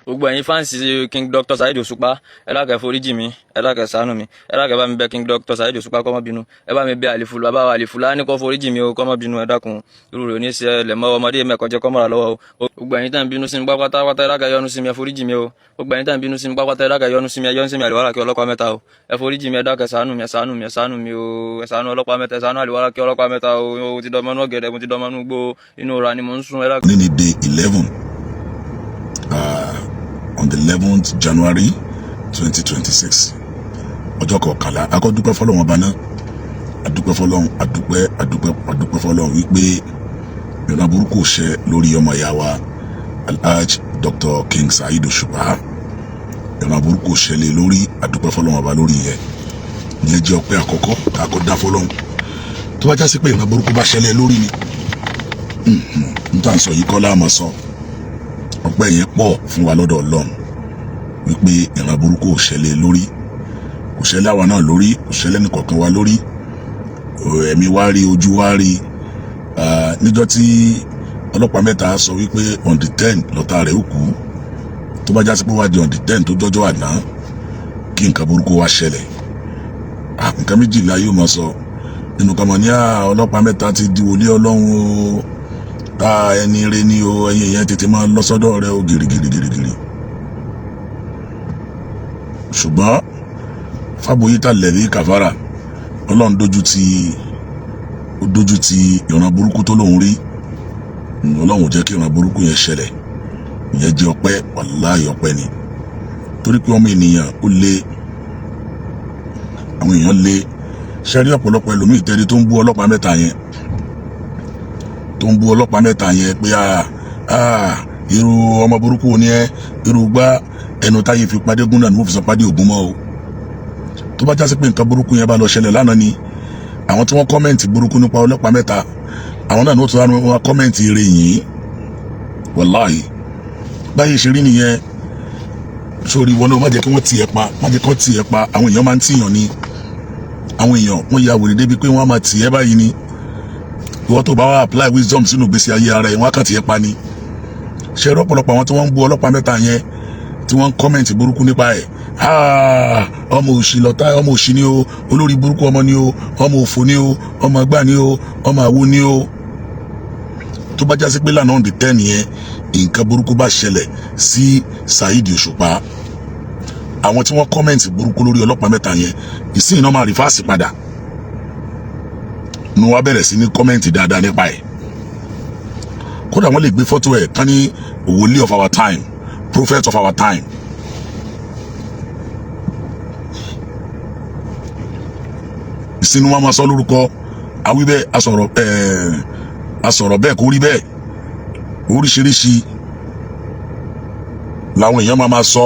Gbogbo ẹ̀yin fans King Dr. Saheed Òṣùpá, ẹ dákẹ́ foríjì mi, ẹ dákẹ́ ṣàánú mi, ẹ dákẹ́ bá mi bẹ̀ King Dr. Saheed Òṣùpá kó má bínú. Ẹ bá mi bẹ̀ àlìfùlù, bàbá wa Àlìfùlání kó foríjì mi o, kó má bínú. Ẹ dákun, irú rẹ̀ ní ṣẹlẹ̀ mọ́ ọmọdé mẹ́kọ̀ọ́ kọ́ mọ́ra lọ́wọ́ o. Gbogbo ẹ̀yin tẹ́ ń bínú sí mi pátápátá, ẹ dákẹ́ yọ́nú sí mi, ẹ foríjì mi o. Gbogbo ẹ̀yin tẹ́ ń bínú sí mi pátápátá, ẹ dákẹ́ yọ́nú sí mi, ẹ yọ́nú sí mi. Àlìwárà kí ọlọ́pàá mẹ́ta o, ẹ foríjì mi, ẹ dákẹ́ ṣàánú mi, ẹ ṣàánú mi, ẹ ṣàánú mi o, ẹ ṣàánú ọlọ́pàá mẹ́ta, ẹ ṣàánú àlìwárà kí ọlọ́pàá mẹ́ta o. Mo ti dọmọ inú ọ̀gẹ̀dẹ̀, mo ti dọmọ inú gbó, inú ọ̀rá ni mo ń sùn, ẹ dákẹ́. Ní ní day 11, on the 11th January 2026, ọjọ́ kọkànlá, akọ́dúpẹ́ fọlọ́run ọba náà, adúpẹ́ fọlọ́run, adúpẹ́, adúpẹ́, adúpẹ́ fọlọ́run wípé ìran burúkú ṣẹ lórí ọmọ ìyá wa Alhaj Dr. King Saheed Òṣùpá. Ìran burúkú ṣẹlẹ̀ lórí, adúpẹ́ fọlọ́run ọba lórí yẹn. Ìyẹn jẹ́ ọpẹ́ àkọ́kọ́ tá a kọ́ dá fọlọ́run. Tó bá jásí pé ìran burúkú bá ṣẹlẹ̀ lórí ni n tà ń sọ yìí kọ́ láàmú sọ, ọpẹ́ yẹn pọ̀ fún wa lọ́dọ̀ Ọlọ́run wípé ìran burúkú ò ṣẹlẹ̀ lórí, kò ṣẹlẹ̀ àwa náà lórí, kò ṣẹlẹ̀ nìkọ̀ọ̀kan wa lórí. Ẹ̀mí wa rí, ojú wa rí. Níjọ́ tí ọlọ́pàá mẹ́ta sọ wípé on the 10 lọ́tà rẹ̀ ó kú, tó bá jásí pé wá di on the 10 tó jọjọ́ àná kí nǹkan burúkú wá ṣẹlẹ̀, nǹkan méjìlá yóò máa sọ nínú kan mọ̀ ní ọlọ́pàá mẹ́ta ti di wòlíì Ọlọ́run o, ẹni rẹ ni o, ẹ̀yin èèyàn tètè máa lọ sọ́dọ̀ rẹ o, gírígírígírí. Ṣùgbọ́n fábòyítà lẹ̀rí kàfàrà, Ọlọ́run dójú ti, ó dójú ti ìran burúkú tó lóun rí. Ọlọ́run ò jẹ́ kí ìran burúkú yẹn ṣẹlẹ̀. Ìyẹn jẹ́ ọpẹ́, wàláhì ọpẹ́ ni, torí pé ọmọ ènìyàn ó lé, àwọn èèyàn lé ṣẹ́rí. Ọ̀pọ̀lọpọ̀ ẹlòmíì tẹ́rí tó ń bú ọlọ́pàá mẹ́ta yẹn, tó ń bú ọlọ́pàá mẹ́ta yẹn pé irú ọmọ burúkú ni ẹ, irú gbá ẹnu táyé fi padé gún náà ni wọ́n fi sọ padé ògún mọ́ o. Tó bá jásí pé nǹkan burúkú yẹn bá lọ ṣẹlẹ̀ lánàá ni, àwọn tí wọ́n comment burúkú nípa ọlọ́pàá mẹ́ta, àwọn náà ní wọ́n tún wá comment ire yìí. Wàláhì, báyìí ṣe rí nìyẹn. Sórí wọn náà, má jẹ́ kí wọ́n tiẹ̀ pa, má jẹ́ kí wọ́n tiẹ̀ pa. Àwọn èèyàn máa ń tìyàn ni. Àwọn èèyàn wọ́n ya wèrè débi pé wọ́n á máa tiẹ̀ báyìí ni. Ìwọ́n tó bá wá apply wisdom sínú ìgbésí ayé ara ẹ̀, wọ́n á kàn tiẹ̀ pa ni. Ṣe ọ̀pọ̀lọpọ̀ àwọn tí wọ́n ń bú ọlọ́pàá mẹ́ta yẹn, tí wọ́n ń comment burúkú nípa ẹ̀, ọmọ òṣì lọ́tà, ọmọ òṣì ni o, olórí burúkú ọmọ ni o, ọmọ òfò ni o, ọmọ àgbà ni o, ọmọ àwo ni o. Tó bá jásí pé lánàá on the 10 yẹn nǹkan burúkú bá ṣẹlẹ̀ sí Saheed Òṣùpá, àwọn tí wọ́n comment burúkú lórí ọlọ́pàá mẹ́ta yẹn, ìsìn náà máa reverse padà nu, wá bẹ̀rẹ̀ sí ní comment dáadáa nípa ẹ̀. Kódà wọ́n lè gbé fọ́tò ẹ̀ kán ní wòlíì of our time, prophet of our time. Ìsinú wọn máa sọ lórúkọ awí bẹ́ẹ̀, asọ̀rọ̀ ẹ̀ẹ́ asọ̀rọ̀ bẹ́ẹ̀, kó rí bẹ́ẹ̀. Oríṣiríṣi làwọn èèyàn máa sọ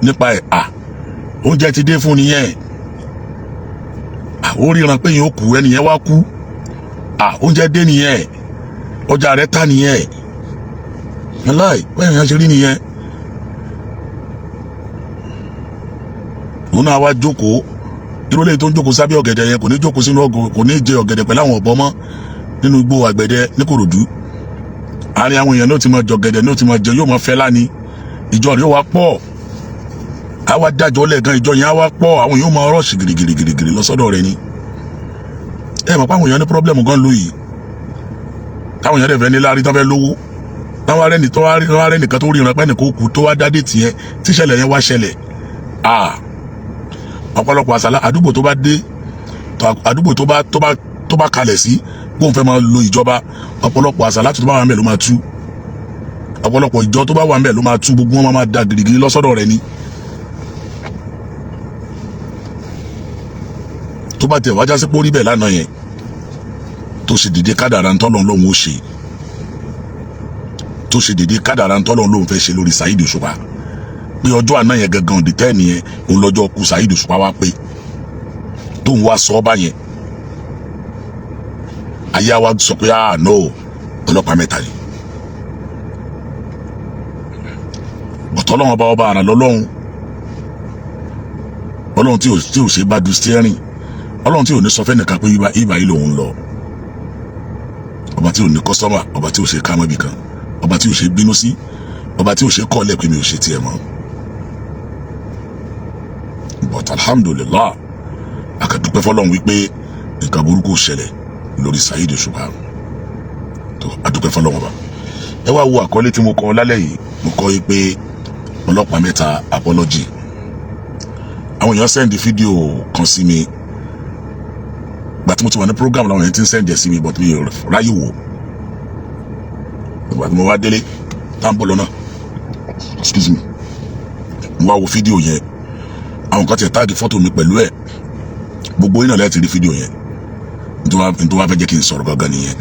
nípa ẹ̀. À oúnjẹ ti dé fún nìyẹn, ó ríran pé yẹn ó kú, ẹnìyẹn wá kú. À oúnjẹ dé nìyẹn, ọjà rẹ̀ ta nìyẹn. Aláì bẹ́ẹ̀ yẹn ṣe rí nìyẹn. Òun náà wá jókòó ìrọ̀lẹ́ tó ń jókòó sábẹ́ ọ̀gẹ̀dẹ̀ yẹn, kò ní jókòó sínú ọgọ, kò ní jẹ ọ̀gẹ̀dẹ̀ pẹ̀lú àwọn ọ̀bọ mọ́ nínú igbó àgbẹ̀dẹ ní Kòròdú. Àárín àwọn èèyàn ní ó ti máa jọ ọ̀gẹ̀dẹ̀, ní ó ti máa jẹ, yóò máa fẹ́ láni. Ìjọ rẹ̀ wá pọ̀, á wá dájọ́ lẹ́ẹ̀kan, ìjọ yẹn á wá pọ̀, àwọn èèyàn máa rọ́ọ̀ṣì gìrìgìrìgìrì lọ sọ́dọ̀ rẹ̀ ni. Ẹ mọ̀ pé àwọn èèyàn ní problem gan lóyìí, táwọn èèyàn dẹ̀ fẹ́ ní láàrin tán fẹ́ lówó, táwọn arẹ́ni tó wá rẹ́ nìkan tó ríran pẹ́ nìkan ó kú, tó wá dádé tiẹ̀ tíṣẹ̀lẹ̀ yẹn wá ṣẹlẹ̀. Ọ̀pọ̀lọpọ̀ àṣàlá àdúgbò tó bá dé, àdúgbò tó bá kalẹ̀ sí bóun fẹ́ máa lo ìjọba, ọ̀pọ̀lọpọ̀ àṣàlá tó bá wà ń bẹ̀ ló máa tú, ọ̀pọ̀lọpọ̀ ìjọ tó bá wà ń bẹ̀ ló máa tú, gbogbo wọn máa da gìrìgìrì lọ́sọ̀dọ̀ rẹ̀ ni. Tó bá tẹ̀ wájá sí pé ó rí bẹ́ẹ̀ lánàá yẹn, tó ṣe dédé kádàrá ńtọ́lọ́n lòun ó ṣe, tó ṣe dédé kádàrá ńtọ́lọ́n lòun fẹ́ ṣe lórí Saheed Òṣùpá, pé ọjọ́ àná yẹn gangan òdì tẹ́ẹ̀nì yẹn òun lọ́jọ́ kú Saheed Òṣùpá wá pé tóun wá sọ ọ́ báyẹn, ayé wa sọ pé ah no, ọlọ́pàá mẹ́ta ni. Bọ̀tọ́ ọlọ́run ọba ọba àrà lọ́lọ́run, ọlọ́run tí ò ṣe bá du steering, ọlọ́run tí ò ní sọ fẹ́nìkan pé ibà yìí lòun lọ, ọba tí ò ní kọ́sọ́mà, ọba tí ò ṣe ká mọ́bì kan, ọba tí ò ṣe bínú sí, Ọba tí ò ṣe kọ́ lẹ́pẹ́ mi ò ṣe tiẹ̀ mọ́. But alhamdulillah, a kà dúpẹ́ fọlọ́run wípé nǹkan burúkú ṣẹlẹ̀ lórí Saheed Òṣùpá. Tó a dúpẹ́ fọlọ́run ọba. Ẹ wá wo àkọlé tí mo kọ lálẹ́ yìí. Mo kọ yìí pé ọlọ́pàá mẹ́ta apology. Àwọn èèyàn send fídíò kan sí mi gbà tí mo ti wà ní program làwọn èèyàn ti ń send ẹ̀ sí mi, but mi ò ráyè wò. Ìgbà tí mo wá délé tá à ń bọ̀ lọ́nà, excuse me, mo wá wo fídíò yẹn. Àwọn kan tiẹ̀ tag fọ́tò mi pẹ̀lú ẹ̀. Gbogbo yín náà lẹ́ẹ̀ ti rí fídíò yẹn. Nítorí wàá fẹ́ jẹ́ kí n sọ̀rọ̀ gangan nìyẹn.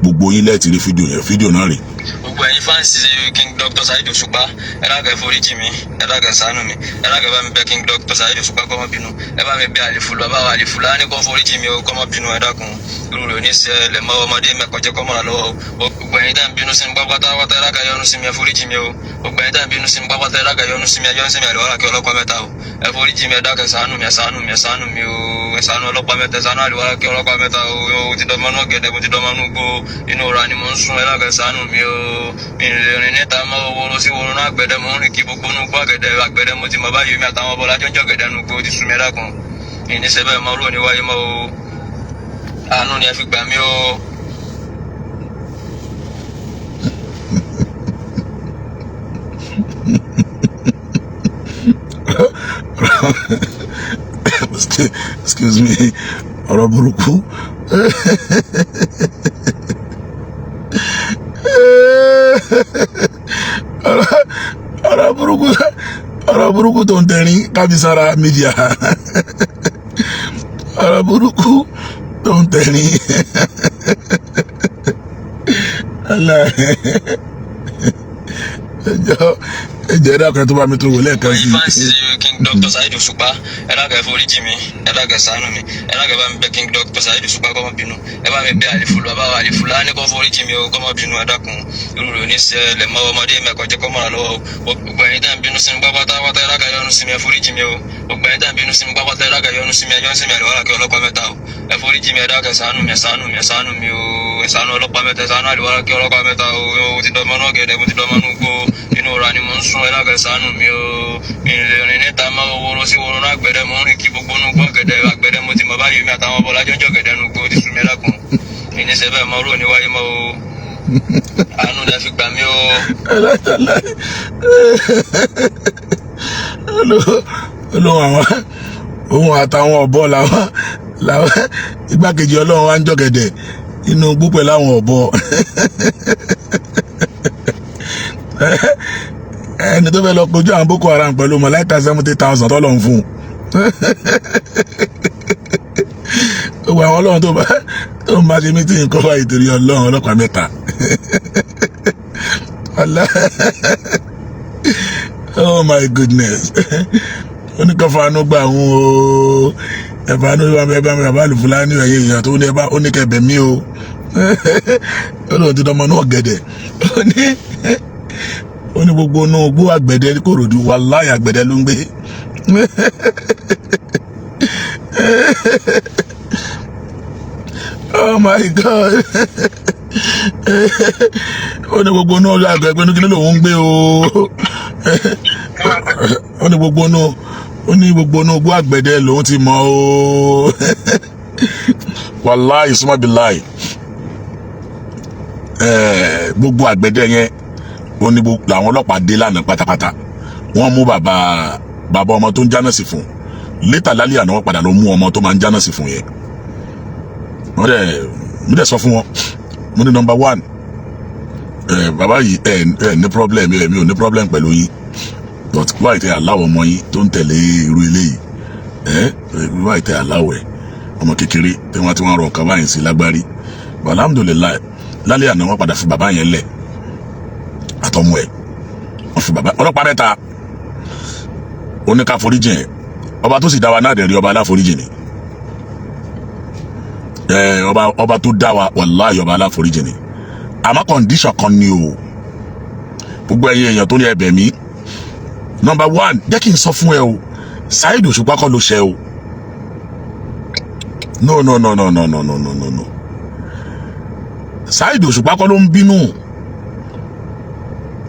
Gbogbo yín lẹ́ẹ̀ ti rí fídíò yẹn. Fídíò náà rè. Gbogbo ẹ̀yin fans King Dr. Saheed Òṣùpá, ẹ dákẹ́ foríjì mi, ẹ dákẹ́ ṣàánú mi, ẹ dákẹ́ bá mi bẹ̀ King Dr. Saheed Òṣùpá kó má bínú. Ẹ bá mi bẹ̀ àlìfùlù, bàbá wa Àlìfùlání kó foríjì mi o, kó má bínú. Ẹ dákun, irú rẹ̀ ò ní ṣẹlẹ̀ mọ́. Ọmọdé mẹ́kọ̀jẹ́ kọ́ mọ́ra lọ́wọ́ o. Gbogbo ẹ̀yin tá ń bínú sí mi pátápátá, ẹ dákẹ́ yọ́nú sí mi, ẹ foríjì mi o. Gbogbo ẹ̀yin tá ń bínú sí mi pátápátá, ẹ dákẹ́ yọ́nú sí mi, ẹ yọ́nú sí mi. Àlùwárà kí ọlọ́pàá mẹ́ta o, ẹ foríjì mi, ẹ dákẹ́ ṣàánú mi, ẹ ṣàánú mi, ẹ ṣàánú mi o. Ẹ ṣàánú ọlọ́pàá mẹ́ta, ẹ ṣàánú àlùwárà kí ọlọ́pàá mẹ́ta o. O ti dọmọ náà gẹ̀dẹ̀, mo ti dọmọ nú gbó, inú ọ̀rá ni mo ń sùn. Ẹ dákẹ́ ṣàánú mi o. Mi lè rìn níta mọ́. Owó sí woro náà, àgbẹ̀dẹ mo ń rìn kí. Gbogbo nú gbọ́ àgẹ̀dẹ̀, àgbẹ̀dẹ mo ti mọ̀ báyìí. Mi àtàwọn ọbọ̀ lájọ́ ń jọ gẹ̀dẹ̀ nú gbó ti sùn mí. Ẹ dákun, ìní sẹ́bẹ̀ mọ́ rò ní wáyé mọ́ o. Àánú ni ẹ fi gbà mí o. Excuse me, ọ̀rọ̀ burúkú, ọ̀rọ̀ burúkú, ọ̀rọ̀ burúkú tó ń tẹ̀rín kábísára media, ọ̀rọ̀ burúkú tó ń tẹ̀rín. Ẹjọ́ ẹjọ́, ẹ dákun, ẹ tó bá mi tó wò lẹ́ẹ̀kan sí. Ẹ̀yin fans King Dr. Saheed Òṣùpá, ẹ dákẹ́ foríjì mi, ẹ dákẹ́ ṣàánú mi, ẹ dákẹ́ bá mi bẹ̀ King Dr. Saheed Òṣùpá kó má bínú. Ẹ bá mi bẹ̀ àlìfùlù, bàbá wa Àlìfùlání kó foríjì mi o, kó má bínú. Ẹ dákun, irú rẹ̀ ò ní ṣẹlẹ̀ mọ́. Ọmọdé mẹ́kọ̀jẹ́ kọ́ mọ́ra lọ́wọ́ o. Gbogbo ẹ̀yin tá ń bínú sí mi pátápátá, ẹ dákẹ́ yọ́nú sí mi, ẹ foríjì mi o. Gbogbo ẹ̀yin tá ń bínú sí mi pátápátá, ẹ dákẹ́ yọ́nú sí mi, ẹ yọ́nú sí mi. Àlùwárà kí ọlọ́pàá mẹ́ta o, ẹ foríjì mi, ẹ dákẹ́ ṣàánú mi, ẹ ṣàánú mi, ẹ ṣàánú mi o. Ẹ ṣàánú ọlọ́pàá mẹ́ta, ẹ ṣàánú àlùwárà kí ọlọ́pàá mẹ́ta o. O ti dọmọ náà gẹ̀dẹ̀, mo ti dọmọ nú gbó, inú ọ̀rá ni mo ń sùn. Ẹ dákẹ́ ṣàánú mi o. Mi lè rìn níta mọ́. Owó sí woro náà, àgbẹ̀dẹ mo ń rìn kí. Gbogbo nú gbọ́ gẹ̀dẹ̀, àgbẹ̀dẹ mo ti mọ̀ báyìí. Mi àtàwọn ọbọ̀ lájọ́ ń jọ gẹ̀dẹ̀ nú gbó ti sùn mí. Ẹ dákun, ìní sẹ́bẹ̀ mọ́ rò ní wáyé mọ́ o. Àánú ni ẹ fi gbà mí o. Olóhùn àwọn òun àtàwọn ọ̀bọ làwọn igbákejì ọlọ́run wa ń jọ̀gẹ̀dẹ̀ inú igbó pẹ̀lú àwọn ọ̀bọ. Ẹni tó fẹ́ lọ kojú àwọn Boko Haram pẹ̀lú mọ̀láìka 70,000 tọ́lọ̀ ń fún un, gbogbo àwọn ọlọ́run tó bá tó ń bá ṣe mítìyìn kọ́ báyìí torí ọlọ́run ọlọ́pàá mẹ́ta. Oh my goodness! Oníkanfàánú gbà ń o, ẹ̀fàánú ẹ bá mi, bàbá Àlùfùlání, ẹ̀yẹ èèyàn tó ní ẹ bá oníkẹ̀bẹ̀ mí o. Ó lóun ti dọmọ náà gẹ̀dẹ̀, ó ní gbogbo inú gbó àgbẹ̀dẹ Kòròdú, wàláhì àgbẹ̀dẹ ló ń gbé. Oh my God! Ó ní gbogbo inú àgbẹ̀dẹ ní kíní lòun ń gbé o. Ó ní gbogbo inú gbó àgbẹ̀dẹ lòun ti mọ̀ o. Wàláhì sùmọ́bìláì, gbogbo àgbẹ̀dẹ yẹn, ó ní làwọn ọlọ́pàá dé lánàá pátápátá. Wọ́n mú bàbá bàbá ọmọ tó ń jáná sí fún. Létà lálẹ́ àná, wọ́n padà lọ mú ọmọ tó máa ń jáná sí fún yẹn. Wọ́n dẹ̀ mo dẹ̀ sọ fún wọn, mo ní number one, bàbá yìí, ẹ ẹ ní problem, ẹ mi ò ní problem pẹ̀lú yín, but why tẹ aláwọ̀ ọmọ yín tó ń tẹ̀lé irú eléyìí? Ẹ why tẹ aláwọ̀ ẹ ọmọ kékeré tí wọ́n ti wọ́n rọ nǹkan báyìí sí lágbárí? Alhamdulillahi, lálẹ́ àná, wọ́n padà fi bàbá yẹn lẹ̀ àtọmọ ẹ̀. Wọ́n fi bàbá ọlọ́pàá mẹ́ta oníkà foríjì ẹ̀. Ọba tó sì dá wa náà dẹ̀ rí, ọba aláforíjì ni ẹ. Ọba tó dá wa, wàláhì, ọba aláforíjì ni. Àmọ́ condition kan ni o. Gbogbo ẹ̀yin èèyàn tó ní ẹ̀bẹ̀ mi, number one, jẹ́ kí n sọ fún ẹ o, Saheed Òṣùpá kọ́ ló ṣe o. No, no, no, no, no, no, no, no, no, no. Saheed Òṣùpá kọ́ ló ń bínú.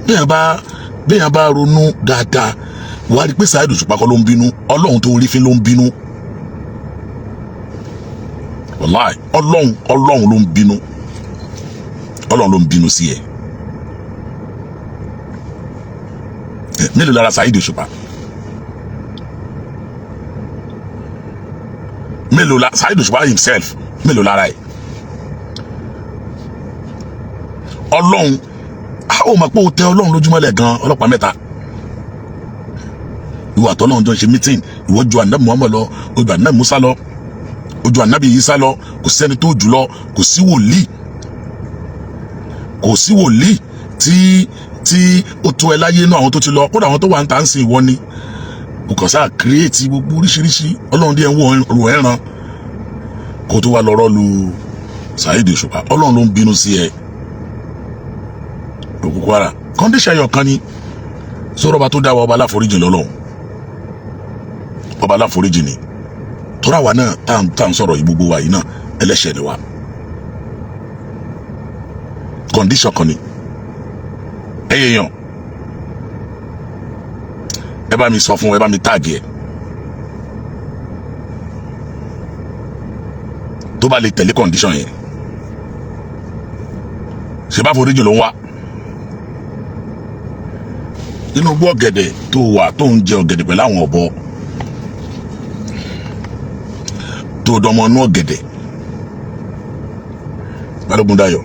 Béèyàn bá ronú dáadáa, wàá rí pé Saheed Òṣùpá kọ́ ló ń bínú, Ọlọ́run tó rí fín ló ń bínú. Wàláì, Ọlọ́run ló ń bínú, Ọlọ́run ló ń bínú sí ẹ. Mélòó lára Saheed Òṣùpá? Mélòó la Saheed Òṣùpá himself? Mélòó lára ẹ? Ọlọ́run a ó mọ̀ pé ó tẹ Ọlọ́run lójúmọ́lẹ̀ gan. Ọlọ́pàá mẹ́ta, ìwà àtọ́lọ́run jọ ń ṣe meeting. Ìwọ ju Ànábì Muhammad lọ, ojú Ànábì Musa lọ, ojú Ànábì Isa lọ. Kò sẹ́ni tó jù lọ. Kò sí wòlíì, kò sí wòlíì tí ó tó ẹ láyé inú àwọn tó ti lọ. Kódà àwọn tó wà ń tà ń sìn, ìwọ ni kò kàn sáà create gbogbo oríṣiríṣi. Ọlọ́run díẹ̀ ń wọ ẹran kó tó wá lọ́rọ́ lu Saheed Òṣùpá. Ọlọ́run ló ń bínú sí ẹ. Òkú Kwara, condition ẹyọ kan ni sọ̀rọ̀. Ọba tó dá wa, ọba aláforíjì lọ́lọ́run, ọba aláforíjì ni. Tọ́ra wa náà tá à ń sọ̀rọ̀ yìí, gbogbo wa yìí náà, ẹlẹ́ṣẹ̀ ni wa. Condition kan ni. Ẹ yẹ̀yàn, ẹ bá mi sọ fún, ẹ bá mi tag ẹ, tó bá lè tẹ̀lé condition yẹn, ṣe bá foríjì ló ń wá nínú gbọ́ ọ̀gẹ̀dẹ̀ tó wà, tó ń jẹ ọ̀gẹ̀dẹ̀ pẹ̀lú àwọn ọ̀bọ, tó dọmọ inú ọ̀gẹ̀dẹ̀. Balógun Dayọ̀,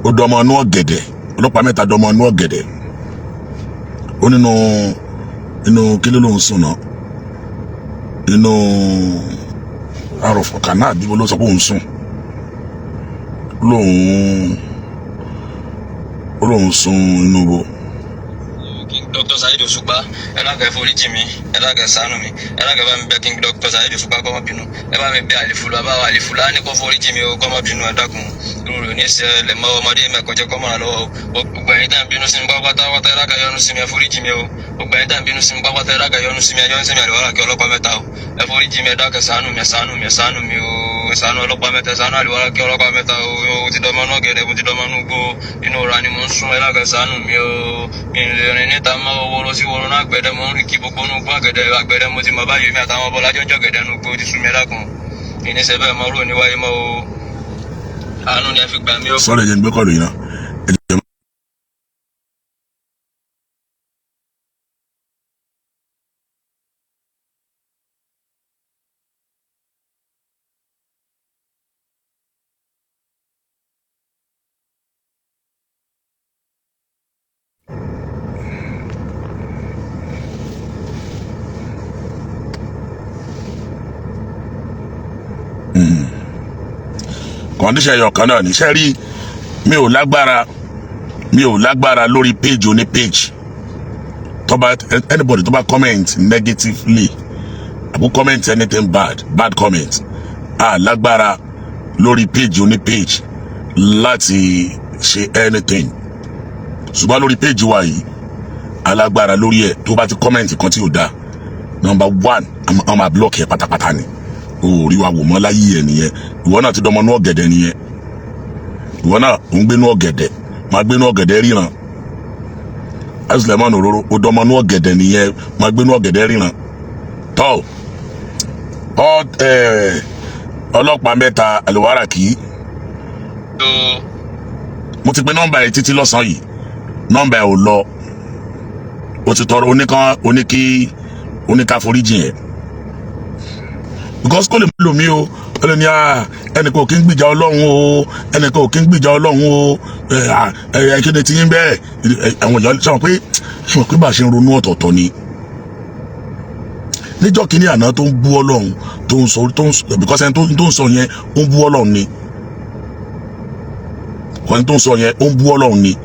ó dọmọ inú ọ̀gẹ̀dẹ̀. Ọlọ́pàá mẹ́ta dọmọ inú ọ̀gẹ̀dẹ̀. Ó nínú inú kí ló ló ń sùn náà, inú àròfọ̀ kanáà bí ló sọ pé òun sùn, lóun sùn inú bo. King Dr. Saheed Òṣùpá, ẹ dákun, ẹ foríjì mi, ẹ dákun, ẹ ṣàánú mi, ẹ dákun, ẹ bá mi bẹ̀ King Dr. Saheed Òṣùpá kó má bínú. Ẹ bá mi bẹ̀ Àlìfùlà, bàbá wa Àlìfùlà ní kó foríjì mi o, kó má bínú. Ẹ dákun, irú rẹ̀ ò ní ṣẹlẹ̀ mọ́. Ọmọdé mẹ́kọ̀ọ́ kọ́ mọ́ra lọ́wọ́ o. Gbogbo ẹ̀yin tá à ń bínú sí mi pátápátá, ẹ dákun, ẹ yọ́nú sí mi, ẹ foríjì mi o. Gbogbo ẹ̀yin tá à ń bínú sí mi pátápátá, ẹ dákun, ẹ yọ́nú sí mi, ẹ yọ́nú sí mi. Àlùwárà kí ọlọ́pàá mẹ́ta o, ẹ foríjì mi, ẹ dákun, ẹ ṣàánú mi, ẹ ṣàánú mi, ẹ ṣàánú mi o. Ẹ ṣàánú ọlọ́pàá mẹ́ta, ẹ ṣàánú Àlùwárà kí ọlọ́pàá mẹ́ta o. Mo ti dọmọ náà gẹ̀dẹ̀, mo ti dọmọ inú gbó, inú ọ̀rá ni mo ń sún. Ẹ dákun, ẹ ṣàánú mi o. Mi ò lè rìn níta mọ́. Owó lọ sí woro náà gbẹ̀dẹ̀, mo ń rìn kí gbogbo inú gbó àgẹ̀dẹ̀ àgbẹ̀dẹ̀. Mo ti mọ̀ báyìí, mi àtàwọn bọ́lá jọjọ́ gẹ̀dẹ̀ inú gbó ti sú mi. Ẹ dákun, ìníṣẹ́ bẹ́ẹ̀ mọ́ rò ní wáyé mọ́ o. Àánú ni ẹ fi gbà mí o. Sọ́ọ́rọ̀, ẹ jẹ́ n gbé call yìí náà. Ẹ jẹ́ condition ẹyọ kan náà ní sẹ́rí. Mi ò lágbára, mi ò lágbára lórí page oní page. Tó bá anybody tó bá comment negatively àbí comment anything bad, bad comment, a lágbára lórí page oní page láti ṣe anything. Ṣùgbọ́n lórí page wa yìí, alágbára lórí ẹ̀. Tó bá ti comment kan tí ò dáa, number one, a máa block ẹ̀ pátápátá ni. O ò rí wa wò mọ́ láyé ẹ̀ nìyẹn. Ìwọ náà ti dọmọ inú ọ̀gẹ̀dẹ̀ nìyẹn. Ìwọ náà ò ń gbénú ọ̀gẹ̀dẹ̀, máa gbénú ọ̀gẹ̀dẹ̀ ríran. Suleiman Òróró, ó dọmọ inú ọ̀gẹ̀dẹ̀ nìyẹn, máa gbénú ọ̀gẹ̀dẹ̀ ríran. Tọ́ ọ ọlọ́pàá mẹ́ta Àlùwáràkì, mo ti pe nọ́mbà ẹ̀ títí lọ́sàn-án yìí, nọ́mbà ẹ̀ ò lọ. O ti tọrọ oníkan oníkí oníka foríjì yẹn, because kó lè lò mí o. Ó lè ní ẹnìkan ò kí ń gbìjà Ọlọ́run o, ẹnìkan ò kí ń gbìjà Ọlọ́run o. Ẹ ẹ kéde tí yín bẹ́ẹ̀. Àwọn èèyàn sọ pé bá a ṣe ń ronú ọ̀tọ̀ọ̀tọ̀ ni. Níjọ́ kínní àná tó ń bú Ọlọ́run, tó ń sọ, tó ń sọ, because ẹni tó ń sọ yẹn, ó ń bú Ọlọ́run ni. Ẹni tó ń sọ yẹn, ó ń bú Ọlọ́run ni.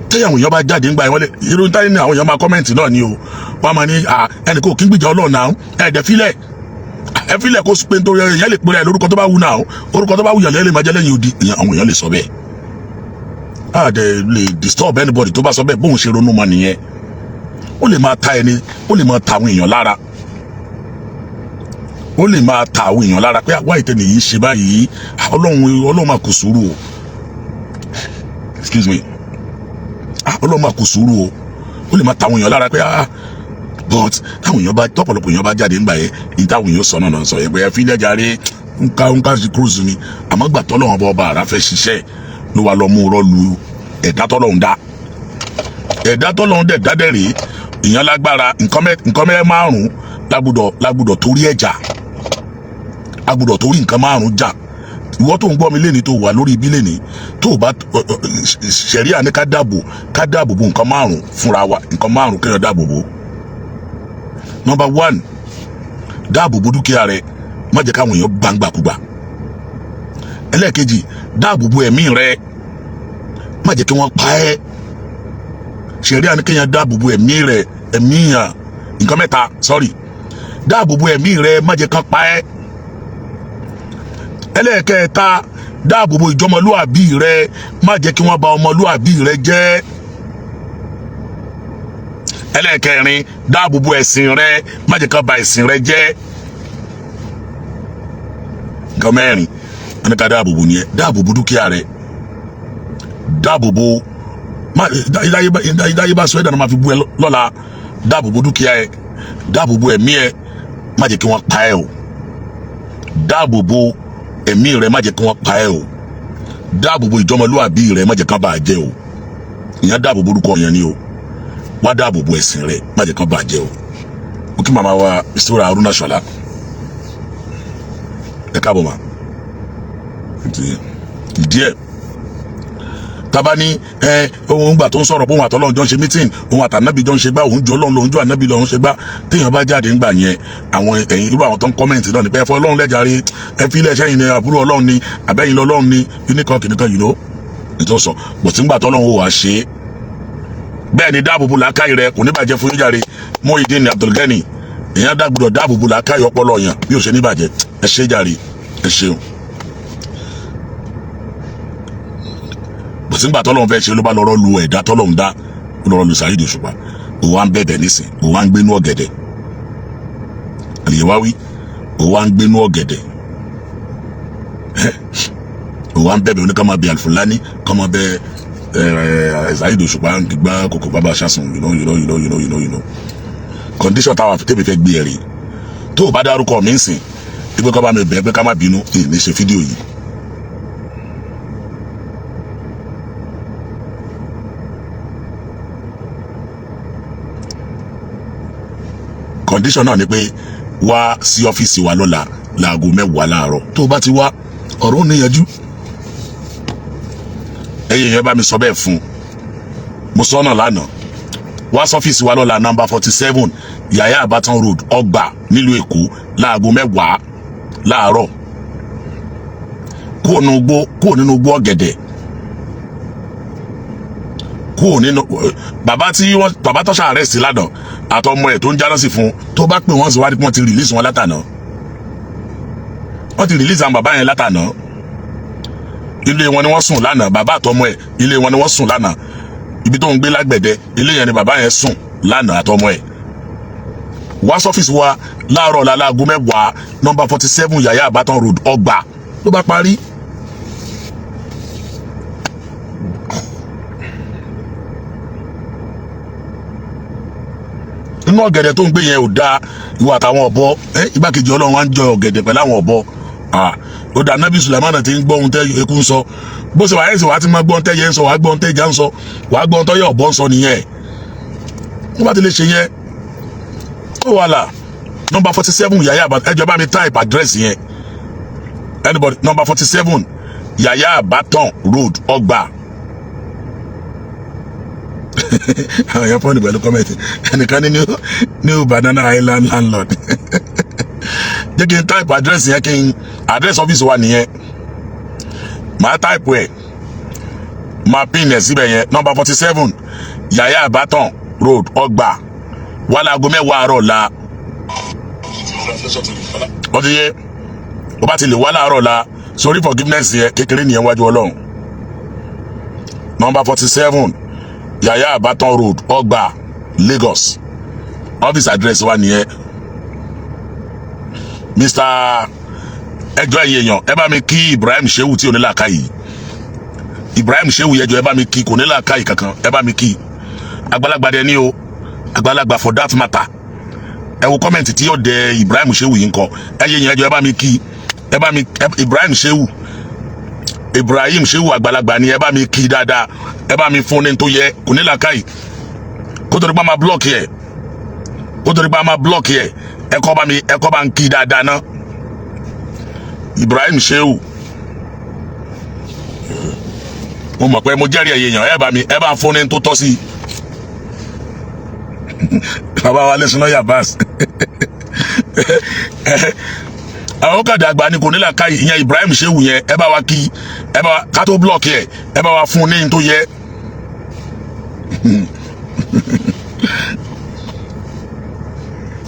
Tẹ́yà àwọn èèyàn bá jáde ńgbà yẹn, wọ́n lè irú táyé ní àwọn èèyàn máa comment náà ni o. Wọ́n á máa ní ẹnì kò kí ń gbìjà Ọlọ́run náà. Ẹ̀ẹ́dẹ̀ fílẹ̀, ẹ fílẹ̀ kó pé nítorí èèyàn lè pèrè ẹ lórúkọ tó bá wù náà. Orúkọ tó bá wù yàn lè máa jẹ́ lẹ́yìn odi. Àwọn èèyàn lè sọ bẹ́ẹ̀. A dẹ̀ lè disturb anybody tó bá sọ bẹ́ẹ̀. Bóun ṣe ronú mọ́ nìyẹn. Ó lè máa ta ẹni, ó lè máa ta àwọn èèyàn lára, ó lè máa ta àwọn èèyàn lára pé àwa ìtẹ́ni yìí ṣe báyìí. Ọlọ́run, Ọlọ́run máa kò sùúrù o. Excuse me. Ọlọ́run máa kó sùúrù o. Ó lè máa ta àwọn èèyàn lára pé ah, but táwọn èèyàn bá, tọ́pọ̀lọpọ̀ èèyàn bá jáde ńgbà yẹn, ní táwọn èèyàn sọ náà sọ yẹn pé ẹ fi lẹ́jà rí nǹka nǹka sí cruise ni. Àmọ́ gbà tọ́lọ́run ọba ọba àrà fẹ́ ṣiṣẹ́ ló wà lọ mú rọ́ lu ẹ̀dá tọ́lọ́run dá, ẹ̀dá tọ́lọ́run dẹ̀ dá dẹ̀ rèé. Ìyẹn lágbára. Nǹkan mẹ́ márùn lágbọ́dọ̀ torí ẹ̀jà, agbọ́dọ̀ torí nǹkan márùn jà. Ìwọ tó ń gbọ́ mi léni, tó wà lórí ibi léni, tó o bá ṣẹ̀ríà ní ká dáàbò bo nǹkan márùn fúnra wa. Nǹkan márùn kéèyàn dáàbò bo. Number one, dáàbò bo dúkìá rẹ, má jẹ́ káwọn èèyàn gbàǹgbàkúgbà. Ẹlẹ́ẹ̀kejì, dáàbò bo ẹ̀mí rẹ, má jẹ́ kí wọ́n pa ẹ́. Ṣẹ̀ríà ní kéèyàn dáàbò bo ẹ̀mí rẹ, ẹ̀mí yàn. Nǹkan mẹ́ta, sorry. Dáàbò bo ẹ̀mí rẹ, má jẹ́ kán pa ẹ́. Ẹlẹ́ẹ̀kẹta, dáàbò bo ìjọmọlúàbí rẹ, má jẹ́ kí wọ́n bà ọmọlúàbí rẹ jẹ́. Ẹlẹ́ẹ̀kẹrin, dáàbò bo ẹ̀sìn rẹ, má jẹ́ kán bà ẹ̀sìn rẹ jẹ́. Nǹkan mẹ́rin wọ́n ní ká dáàbò bo nìyẹn. Dáàbò bo dúkìá rẹ, dáàbò bo má ìdáyé bá sọ ẹ̀ dáná máa fi bú ẹ lọ́la. Dáàbò bo dúkìá ẹ, dáàbò bo ẹ̀mí ẹ, má jẹ́ kí wọ́n pa ẹ́ o. Dáàbò bo ẹ̀mí rẹ, má jẹ́ kí wọ́n pa ẹ́ o. Dáàbò bo ìjọmọlúàbí rẹ, má jẹ́ kán bà á jẹ́ o. Ìyẹn dáàbò bo orúkọ yẹn ni o. Wá dáàbò bo ẹ̀sìn rẹ, má jẹ́ kán bà á jẹ́ o. Ó kí màmá wa Ìṣúra Haruna Ṣọlá, ẹ káàbọ̀ mà. Ìdí ẹ̀ taba ní ẹ òun gbà tó ń sọ̀rọ̀ pé òun àtọ́lọ́run jọ ń ṣe meeting, òun àtànábì jọ ń ṣe gbá, òun jọ Ọlọ́run, lòun jọ ànábì lòun ṣe gbá. Téèyàn bá jáde ńgbà yẹn, àwọn ẹ̀yìn irú àwọn tó ń comment náà ní pé ẹ fọ Ọlọ́run lẹ́jàre, ẹ fi ilé ẹṣẹ́ yìí ní àbúrò Ọlọ́run ni, àbẹ́yìn lọ́lọ́run ni, kíníkan kìnìkan yìí ló ètò sọ bọ̀ tí ń gbà tọ́lọ́run ó wàá ṣe é. Bẹ́ẹ̀ ni, dáàbòbò làákàyè rẹ, kò ní bàjẹ́ fún yín jàre. Muyideen Abdulgani, èèyàn dágbọ́dọ̀ dáàbòbò làákàyè, ọpọlọ yàn bí ó ṣe ní bàjẹ́. Ẹ ṣe jàre, ẹ ṣeun. Bọ̀sígbà tọ́lọ́run fẹ́ ṣe ló bá lọ́rọ́ lu ẹ̀dá tọ́lọ́run dá, ó lọ́rọ́ lu Saheed Òṣùpá. Òun wá ń bẹ̀bẹ̀ nísìn, òun wá ń gbénú ọ̀gẹ̀dẹ̀ àlèyéwáwí, òun wá ń gbénú ọ̀gẹ̀dẹ̀, òun wá ń bẹ̀bẹ̀ oní kọ́mọ bẹ Alfulani, kọ́mọ bẹ Saheed Òṣùpá gbá kòkò bàbá ṣàṣùn. You know, you know, you know, you know, you know, you know condition táwa tèmi fẹ́ gbé ẹ̀ rí. Tó o bá dárúkọ mi ń sìn pé kọ́ bá mi bẹ̀ pé ká má bínú, ní ṣe fídíò yìí. Condition náà ni pé wá sí ọ́fíìsì wa lọ́la láago 10 láàárọ̀. Tó o bá ti wá, ọ̀rọ̀ ò níyanjú. Ẹ̀yin yẹn bá mi sọ bẹ́ẹ̀ fún un, mo sọ náà lánàá. Wá sọ́fíìsì wa lọ́la, number 47 Yàyà Àbátan Road, Ọgbà, nílùú Èkó, láago 10 láàárọ̀. Kúrò nínú igbó, kúrò nínú igbó ọ̀gẹ̀dẹ̀, kúrò nínú bàbá tí wọ́n, bàbá tó ṣàárẹ̀ sí lánàá àtọmọ ẹ̀ tó ń jáná sí fún. Tó bá pè wọ́n sí wá, wọ́n ti release wọn látànà. Wọ́n ti release àwọn bàbá yẹn látànà. Ilé wọn ni wọ́n sùn lánàá, bàbá àtọmọ ẹ̀, ilé wọn ni wọ́n sùn lánàá. Ibi tó ń gbé lágbẹ̀dẹ, ilé yẹn ni bàbá yẹn sùn lánàá àtọmọ ẹ̀. Wá sọ́fíìsì wa láàárọ̀ ọ̀la láago 10, number 47 Yàyà Àbátan Road, Ọgbà. Ló bá parí. Inú ọ̀gẹ̀dẹ̀ tó ń gbé yẹn ò dáa, ìwọ àtàwọn ọ̀bọ. Ẹ igbákejì Ọlọ́run wá ń jọ ọ̀gẹ̀dẹ̀ pẹ̀lú àwọn ọ̀bọ. Ó dà nábì Sùlẹ̀mánà tí ń gbọ́ ohun tẹ́ eku ń sọ, bó ṣe wàá ẹ̀sìn, wàá ti máa gbọ́ ohun tẹ́ yẹ ń sọ, wàá gbọ́ ohun tẹ́ ìjà ń sọ, wàá gbọ́ ohun tọ́ yẹ ọ̀bọ ń sọ nìyẹn. Wọ́n bá ti lè ṣe yẹn, ó wà là. Number 47 Yàyà Àbátan, ẹ jọ̀ọ́ bá mi type address yẹn, anybody. Number 47 Yàyà Àbátan Road, Ọgbà. Àwọn èèyàn fọ́ọ̀nì pẹ̀lú comment. Ẹnìkan ní New Banana Island landlord. Jẹ́ kí n type address yẹn, kí n address office wa nìyẹn. Màá type ẹ̀, máa pin ẹ̀ síbẹ̀ yẹn. Number 47 Yàyà Àbátan Road, Ọgbà. Wà láago 10 àárọ̀ la. Wọ́n ti yé o, bá ti lè wá láàárọ̀ la sórí forgiveness yẹn, kékeré nìyẹn wájú Ọlọ́run. Number 47 Yàyà Àbátan Road, Ọgbà, Lagos, office address wa nìyẹn. Mr ẹjọ, ẹ̀yin èèyàn, ẹ bá mi kí Ibrahim Shehu tí onílàáká yìí. Ibrahim Shehu yẹjọ, ẹ bá mi kí, kò nílàáká yìí kankan, ẹ bá mi kí. Àgbàlagbà dẹ ní o, àgbàlagbà for that matter. Ẹ wo comment tí yóò dẹ Ibrahim Shehu yìí ń kọ. Ẹ yé yẹn, ẹjọ, ẹ bá mi kí, ẹ bá mi Ibrahim Shehu, Ibrahim Shehu àgbàlagbà ni. Ẹ bá mi kí dáadáa, ẹ bá mi fún ní tó yẹ. Kò ní làákàyè. Kó tó di pa máa block yẹ, kó tó di pa máa block yẹ, ẹ kọ́ bá mi, ẹ kọ́ bá ń kí dáadáa ná. Ibrahim Shehu, mo mọ̀ pé mo jẹ́rìí ẹ̀yẹ yàn. Ẹ bá mi, ẹ bá ń fún ní tó tọ́ sí i. Bàbá wa lẹ́sìn lọ́yà bas àwọn kàdé àgbà ni, kò ní làákàyè. Ìyẹn Ibrahim Shehu yẹn, ẹ bá wa kí, ẹ bá wa ká tó block yẹ, ẹ bá wa fún ní tó yẹ.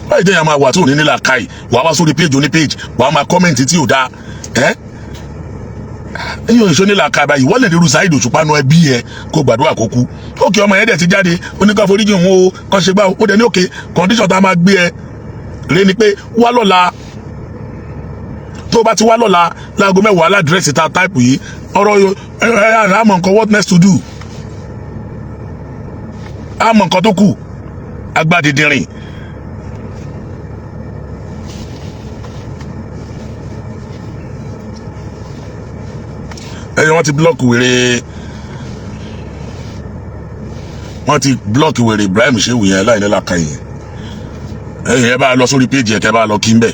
Báyìí téèyàn máa wà tó ní ní làákàyè, wàá wá sórí page oní page, wàá máa comment tí ò dáa. Ẹ ẹyọ ìṣó ní làákàyè báyìí, wọ́n lè rí Saheed Òṣùpá nu ẹbí ẹ kó gbàdúrà kó kú. Òkè ọmọ yẹn dẹ̀ ti jáde, oníkan foríjì òun o, kàn ṣe gbá ó dẹ̀ ní. Òkè condition tá a máa gbé ẹ rí ni pé wá lọ́la. Tó o bá ti wá lọ́la láago 10 aládírẹ́sì tá a type yìí, ọ̀rọ̀ ẹ ẹ àmọ̀ nǹkan, what next to do, àmọ̀ nǹkan tó kù agbádìdìrìn. Ẹyọ, wọ́n ti block wèrè, wọ́n ti block wèrè Ibrahim Shehu yẹn láì nílà kan yẹn. Ẹ̀yin ẹ bá lọ sórí péjì ẹ, kẹ́ bá lọ kí n bẹ.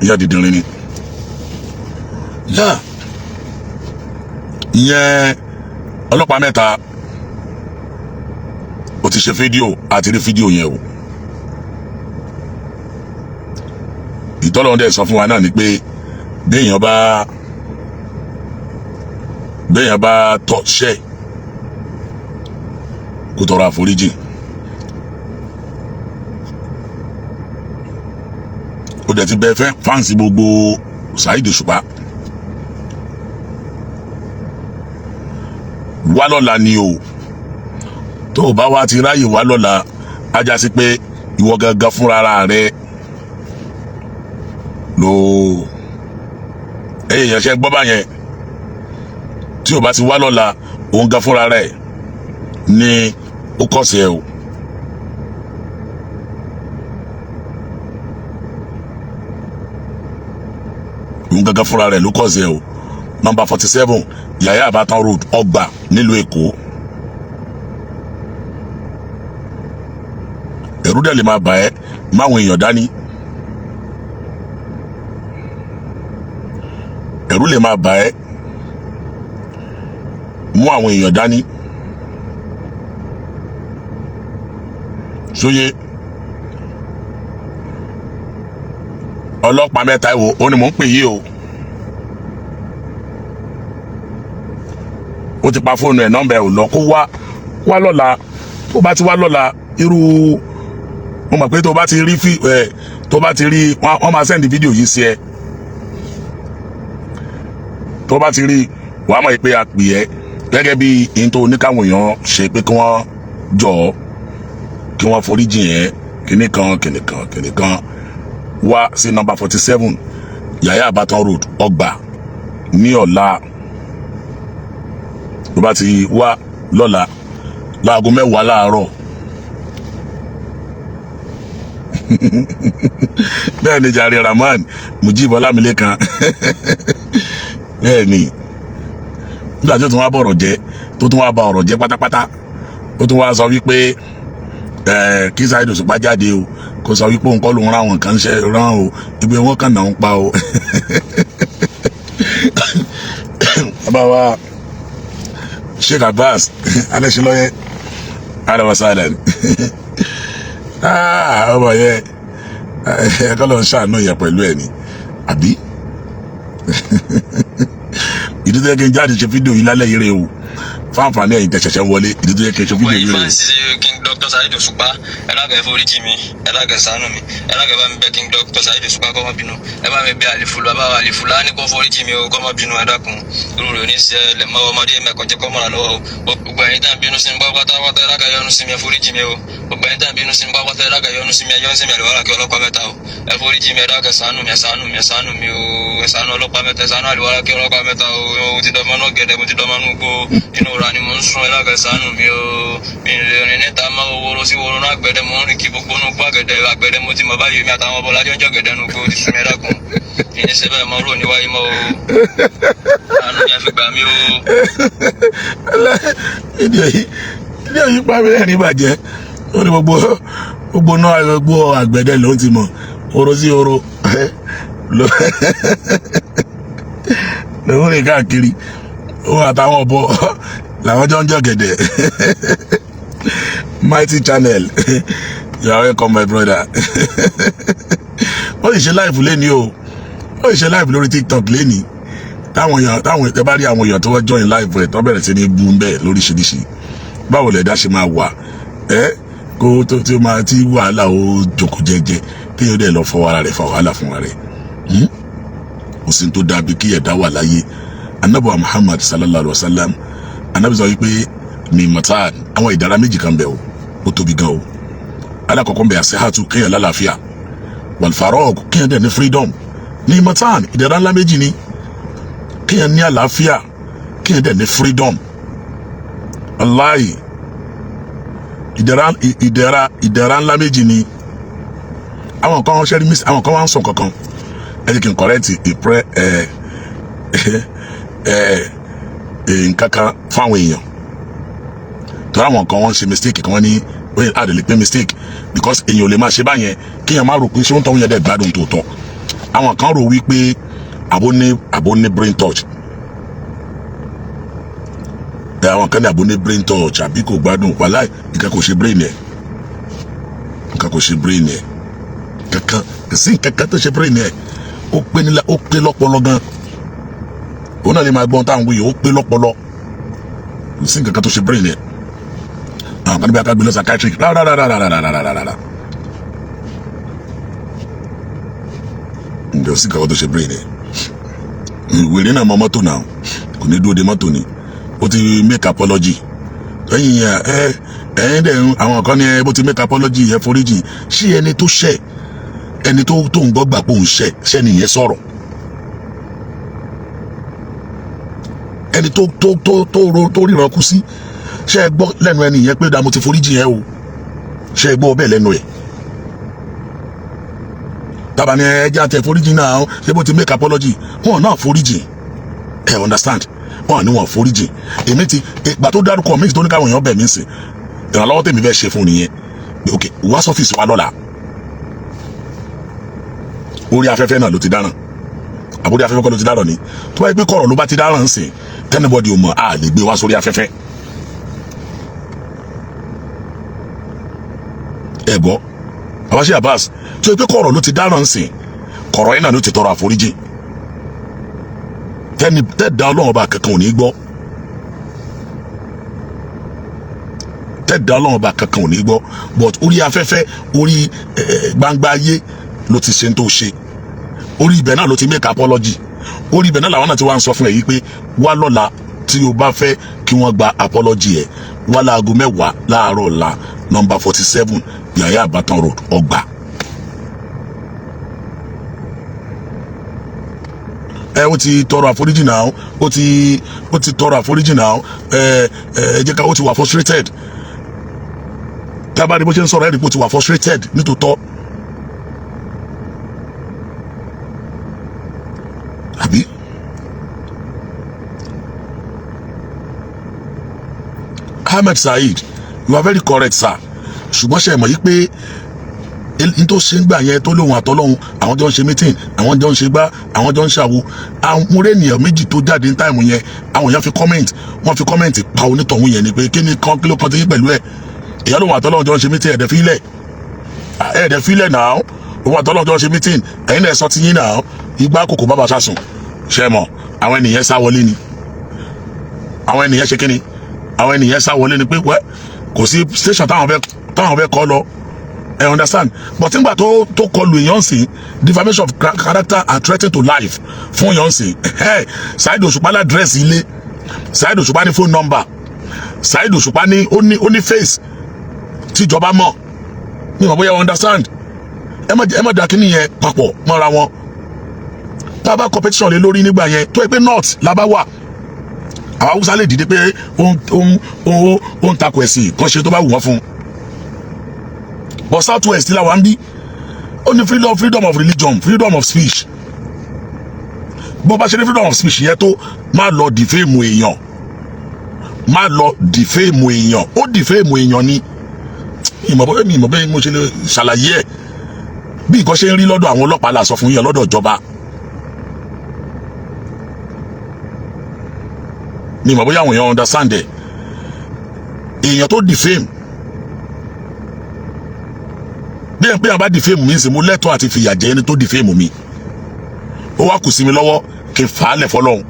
Ìyá dìdìrín ni yá. Ìyẹn ọlọ́pàá mẹ́ta, ó ti ṣe fídíò, àti rí fídíò yẹn o. Ìtọ́lọ́run dẹ̀ sọ fún wa náà ni pé béèyàn bá tọ̀ ṣẹ́, kó tọrọ àforíjì. Ó dẹ̀ ti bẹ fẹ́ fans gbogbo Saheed Òṣùpá. Wá lọ́la ni o. Tó o bá wá ti ráyè wá lọ́la, á já sí pé ìwọ gangan fúnra rẹ ló ẹyẹ yẹn ṣe gbọ́ báyẹn. Tí o bá ti wá lọ́la, òun gan fúnra rẹ̀ ni ó kọ̀sẹ̀ o. Òun gangan fúnra rẹ̀ ló kọ̀sẹ̀ o. Number 47, Yaya Abatan Road, Ọgbà, nílùú Èkó. Ẹ̀rú dẹ̀ lè máa bà ẹ́ máwọn èèyàn dání. Ẹ̀rú lè máa bà ẹ́ mú àwọn èèyàn dání. Sóye ọlọ́pàá mẹ́ta ìwò ó ní mò ń pè yí o. Ó ti pa fóònù ẹ̀, nọ́mbà ẹ̀ ò lọ. Kó wá, wá lọ́la. Tó bá ti wá lọ́la, irú mo mọ̀ pé tó bá ti rí fi ẹ̀, tó bá ti rí, wọ́n máa send fídíò yìí sí ẹ. Tó bá ti rí, wàá mọ̀ pé a pè ẹ́ gẹ́gẹ́ bí n tó oníkàwọn èèyàn ṣe pé kí wọ́n jọ ọ́, kí wọ́n foríjì ẹ́, kíní kan kíní kan kíní kan. Wá sí number 47, Yaya Abatan Road, Ọgbà, ní ọ̀la. Tó bá ti wá lọ́la láago 10 láàárọ̀. Bẹ́ẹ̀ ni jàre, Rahman Mujib Ọlámilékan. Bẹ́ẹ̀ ni, nígbà tí ó tún wá bọ̀rọ̀ jẹ́, tó tún wá ba ọ̀rọ̀ jẹ́ pátápátá, ó tún wá sọ wípé ẹ kí Saheed Òṣùpá jáde o, kó sọ wípé òun kọ́ ló ń rán àwọn nǹkan ṣe rán o, ibi wọn kàn náà ń pa o. Bàbá wa Sheikh Abbas Alẹ́sìnlọ́yẹ, alẹ́ ọmọ yẹn, ẹ kọ́ ló ń ṣàánú yẹn pẹ̀lú ẹ̀ ni àbí. Ìdí tó yẹ kí n jáde ṣe fídíò yìí lálẹ́ yìí rè o, fáǹfààní ẹ̀yin tẹ́ ṣẹ̀ṣẹ̀ wọlé, ìdí tó yẹ kí n ṣe fídíò yìí rè o. Fans King Dr. Saheed Òṣùpá, ẹ lákẹ́ ẹ foríjì mi, ẹ lákẹ́ ṣàánú mi, ẹ lákẹ́ bá mi bẹ̀ King Dr. Saheed Òṣùpá kó má bínú, ẹ bá mi bẹ̀ Àlìfùlù, bàbá Àlìfùlà ní kó foríjì mi o, kó má bínú. Ẹ dákun, irú rẹ̀ ò ní ṣẹlẹ̀ mọ́. Ọmọdé mẹ́kọ̀ọ́ jẹ́ kó mọ̀ra lọ́wọ́ o. Gbogbo ẹ̀yin tá ń bínú sí mi pátápátá, ẹ lákẹ́ yọ́nú sí mi, ẹ foríjì mi o. Gbogbo ẹ̀yin tá ń bínú sí mi pátápátá, ẹ lákẹ́ yọ́nú sí mi, ẹ yọ́nú sí mi. Àlùwárà kí ọlọ́pàá mẹ́ta o, ẹ foríjì mi, ẹ dákẹ́ ṣàánú mi, ẹ ṣàánú mi, ẹ ṣàánú mi o, ẹ ṣàánú ọlọ́pàá mẹ́ta, ẹ ṣàánú àlùwárà kí ọlọ́pàá mẹ́ta o. Mo ti dọmọ náà gẹ̀dẹ̀, mo ti dọmọ nú gbó, inú ra ni mo ń sún. Ẹ lákẹ́ ṣàánú mi o, mi ò lè rìn níta mọ́. Woro sí woro náà, àgbẹ̀dẹ mo ń rìn kí gbogbo inú gbọ́ àgẹ̀dẹ̀ àgbẹ̀dẹ mo ti mọ̀ báyìí. Mi àtàwọn ọmọ ọlájọ́ ń jọ gẹ̀dẹ̀ nu gbó ti sún mi. Ẹ dákun, kì í ṣe bẹ́ẹ̀ mọ́ rò níwáyé mọ́ o. Àánú yẹn fi gbà mí o. Fídíò yìí, fídíò yìí pa mí lẹ́rìn bàjẹ́. Ó ní gbogbo gbogbo náà, gbogbo àgbẹ̀dẹ ló ń ti mọ̀, oro sí oro lòún rìn káàkiri, òun àtàwọn ọ̀bọ làwọn jọ ń jọ gẹ̀dẹ̀. Mighty Channel, you are welcome, my brother. Ó sì ṣe live lẹ́ni o, ó sì ṣe live lórí TikTok lẹ́ni. Táwọn èèyàn, táwọn ẹ bá rí àwọn èèyàn tó wọ́n join live rẹ̀, tó bẹ̀rẹ̀ sí ní bú bẹ́ẹ̀ lóríṣiríṣi. Báwo lẹ̀dá ṣe máa wà ẹ́ kó tó tí ó máa tí wàhálà ó jókòó jẹ́jẹ́, téèyàn dẹ̀ lọ fọwọ́ ara rẹ̀ fa wàhálà fún ara rẹ̀? Kò sí tó dàbí kí ẹ̀dá wà láyé. Anabi Muhammad sallallahu alayhi wa sallam, anabi sọ wípé ní matan, àwọn ìdára méjì kan bẹ̀ o, ó tóbi gan o. Alákọ̀ọ́kọ́ bẹ̀, àṣehàtú, kéèyàn lálàáfíà, wal-farag, kéèyàn dẹ̀ ní freedom. Ní matan, ìdára ńlá méjì ni kéèyàn ní àlàáfíà, kéèyàn dẹ̀ ní freedom. Wàláhì, ìdẹ̀ra, ìdẹ̀ra, ìdẹ̀ra ńlá méjì ni. Àwọn kan ṣẹ́rí miss, àwọn kan wá ń sọ kankan. Ẹ jẹ́ kí n correct ìpẹ́ ẹ ẹ nǹkan kan fáwọn èèyàn torí àwọn kan wọ́n ṣe mistake kan. Wọ́n ní wọ́n á lè pé mistake because èèyàn ò lè máa ṣe báyẹn, kéèyàn má rò pé ṣé ó ń tọ́ yẹn dẹ̀ gbádùn tòótọ́. Àwọn kan rò wípé àbó ní brain touch. Àwọn kan ní àbó ní brain touch àbí kò gbádùn. Wàláì, nǹkan kò ṣe brain ẹ̀, nǹkan kò ṣe brain ẹ̀ kankan. Kò sí nǹkan kan tó ṣe brain ẹ̀. Ó pé nílá, ó pé lọ́pọlọ gan. Òun náà lè máa gbọ́n táwọn wuyì. Ó pé lọ́pọlọ, kò sí nǹkan kan tó ṣe brain ẹ̀. Àwọn kan níbi akágbé lọ psychiatric. Rárá, rárá, rárá, rárá, rárá, rárá, ǹjẹ́ ò sí nǹkan kan tó ṣe brain ẹ̀. Wèrè náà mọ mọ́tò náà, kò ní dúró de mọ́tò ni. Ó ti make apology lẹ́yìn ẹ ẹ̀yìn dẹ̀. Àwọn kan ní ẹ bó ti make apology ẹ foríjì. Ṣé ẹni tó ṣẹ̀, ẹni tó ń gbọ́ gbà pé òun ṣẹ̀, ṣẹ́ni yẹn sọ̀rọ̀? Ẹni tó ríran kú sí, ṣé ẹ gbọ́ lẹ́nu ẹni yẹn pé dá mo ti foríjì yẹn o? Ṣé ẹ gbọ́ bẹ́ẹ̀ lẹ́nu ẹ̀? Tábà ní ẹjẹ́ àti ẹ̀foríjì náà, ṣé bó ti make apology, wọn náà foríjì ẹ. Understand? Wọn ní wọn foríjì. Èmi ti ìgbà tó dárúkọ mi, tó ní káwọn èèyàn bẹ̀ mí sìn, ìrànlọ́wọ́ tèmi fẹ́ ṣe fún nìyẹn. Ok, wá sọ́fíìsì wa lọ́la. Orí afẹ́fẹ́ náà ló ti dáràn, àbúrò afẹ́fẹ́ kọ́ ló ti dáràn ni. Tó bá yẹ pé kọ̀rọ̀ ló bá ti dáràn sìn, tí anybody ò mọ̀, a lè gbé wá sórí afẹ́fẹ́. Ẹ gbọ́, Abashi Abbas, tó yẹ pé kọ̀rọ̀ ló ti dáràn sìn, kọ̀rọ̀ yẹn náà ló ti tọrọ àforíjì, tẹ́ni tẹ́ẹ̀dá Ọlọ́run ọba kankan ò ní gbọ́, tẹ́ẹ̀dá Ọlọ́run ọba kankan ò ní gbọ́. But orí afẹ́fẹ́, orí gbangba ayé ló ti ṣe ń tó ṣe. Orí ibẹ̀ náà ló ti make apology. Orí ibẹ̀ náà làwọn náà ti wá ń sọ fún ẹ yìí pé wá lọ́la, tí o bá fẹ́ kí wọ́n gba apology ẹ̀, wá láago 10 láàárọ̀ ọ̀la, nọ́mbà 47, Yàyà Àbátan Road, Ọgbà. Ẹ ó ti tọrọ àforíjì náà, ó ti tọrọ àforíjì náà. Ẹ ẹ jẹ́ ká, ó ti wà frustrated. Tábàdí bó ṣe ń sọ̀rọ̀, ẹ̀ rí pé ó ti wà frustrated nítòótọ́, àbí? Ahmed Saheed, you are very correct, sir. Ṣùgbọ́n ṣe mọ̀ yí pé n tó ṣe ń gbà yẹn, tó lóhun àtọ́lọ́hun, àwọn jọ ń ṣe meeting, àwọn jọ ń ṣe gbá, àwọn jọ ń ṣàwo. Àwọn ènìyàn méjì tó jáde ní time yẹn, àwọn èèyàn fi comment, wọ́n fi comment pa onítọ̀hún yẹn ni pé kí ni kan, kí ló kan ti yín pẹ̀lú ẹ̀? Ìyá lóhun àtọ́lọ́hun jọ ń ṣe meeting, ẹ̀dẹ̀ fílẹ̀, ẹ̀dẹ̀ fílẹ̀ náà. Òun àtọ́lọ́hun jọ ń ṣe meeting, ẹ̀yin náà sọ ti yín náà. Igbá kòkó bàbá sásùn. Ṣe mọ̀, àwọn ènìyàn sá wọlé ni. Àwọn ènìyàn ṣe kíni? Àwọn ènìyàn sá wọlé ni pé wẹ́ kò sí station táwọn fẹ́ kọ́ lọ. Ẹ understand? But nígbà tó kọlu èèyàn sí, defamation of character and threatening to life fún èèyàn sí, Saheed Òṣùpá l'address ilé, Saheed Òṣùpá ní phone number, Saheed Òṣùpá ní ó ní face tíjọba mọ̀ ní ìmọ̀ bóyá. Understand? Ẹ má dá kíní yẹn papọ̀ mọ́ra wọn. Tá a bá competition lé lórí nígbà yẹn, tó yẹ pé north la bá wà, àwọn Haúsá lè dìde pé ó ń takò ẹ̀sìn kan, ṣe tó bá wù wọ́n fún un. But South West la wà ń bí. Ó ní freedom of religion, freedom of speech. Bó bá ṣe ní freedom of speech yẹn tó, má lọ defame èèyàn, má lọ defame èèyàn. Ó defame èèyàn ni. Ìmọ̀ bóyá mi ìmọ̀ bóyá mo ṣe lè ṣàlàyé ẹ̀. Bí nǹkan ṣe ń rí lọ́dọ̀ àwọn ọlọ́pàá la sọ fún yẹn lọ́dọ̀ ìjọba. Mi ìmọ̀ bóyá àwọn èèyàn understand ẹ̀. Èèyàn tó defame, bí ẹ̀ pé àwọn bá defame mi ń sìn, mo lẹ́tọ̀ọ́ àti fìyà jẹ ẹni tó defame mi. Ó wá kù sí mi lọ́wọ́ kí n fà á lẹ̀ fọlọ́hún.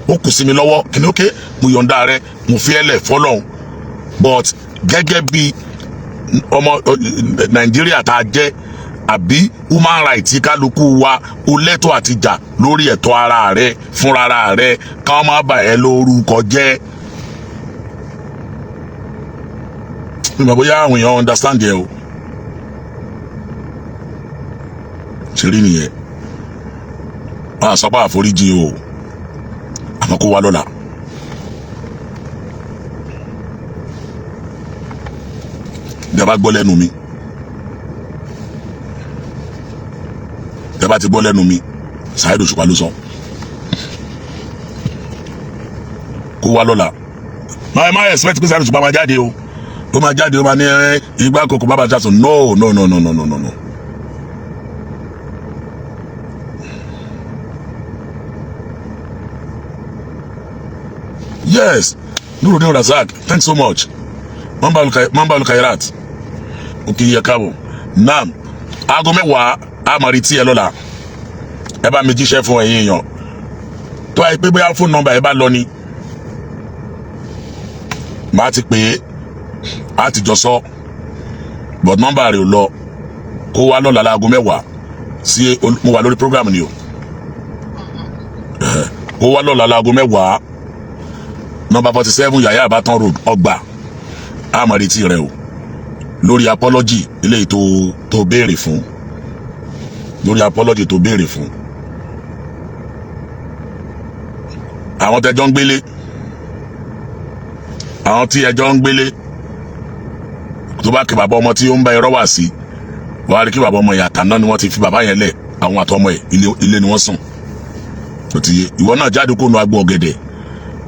Ó kù sí mi lọ́wọ́ kí ni. Ókè, mo yọ̀ǹda rẹ, mo fi ẹ́ lẹ̀ fọlọ́hún. But gẹ́gẹ́ bí ọmọ Nàìjíríà tá a jẹ́, àbí human rights kálukú wa, o lẹ́tọ̀ọ́ àti jà lórí ẹ̀tọ́ ara rẹ fúnra ara rẹ, káwọn má bà ẹ́ lórúkọ jẹ́. Mi mọ̀ bóyá àwọn èèyàn understand ẹ o. Ṣe rí nìyẹn. Wọn á sọ pé àforíjì o, àmọ́ kó wá lọ́la. Ìjọba gbọ́ lẹ́nu mi, ìjọba ti gbọ́ lẹ́nu mi, Saheed Òṣùpá ló sọ kó wá lọ́la. Máa expect pé Saheed Òṣùpá máa jáde o. Ó máa jáde, ó máa ní ìgbà kòkó bàbá jásùn. No, no, no, no, no, no, no, no. Yes, Nurudeen Razak, thanks so much. Mamba Olukairat, òkè yẹ káàbọ̀. Naam, aago 10 a máa retí ẹ lọ́la. Ẹ bá mi jíṣẹ́ fún ẹ̀yin èèyàn. Tó àyè pé bóyá phone number ẹ bá lọ ni, màá ti pè é, á ti jọ sọ, but nọ́mbà rẹ̀ ò lọ. Kó wá lọ́la láago 10 sí. Mo wà lórí program ni o. Kó wá lọ́la láago 10, nọ́mbà 47 Yàyà Àbátán Road, Ọgbà. A máa retí rẹ o lórí apology eléyìí tó béèrè fún, lórí apology tó béèrè fún. Àwọn tẹjọ ń gbélé, àwọn tí ẹjọ ń gbélé, tó bá kí bàbá ọmọ tí ó ń bá irọ́ wá sí, wàá rí kí bàbá ọmọ yẹn àtàná ni wọ́n ti fi bàbá yẹn lẹ̀. Àwọn àtọmọ ẹ̀, ilé ni wọ́n sùn. Ó ti yé ìwọ náà. Jáde kó nu agbo ọ̀gẹ̀dẹ̀,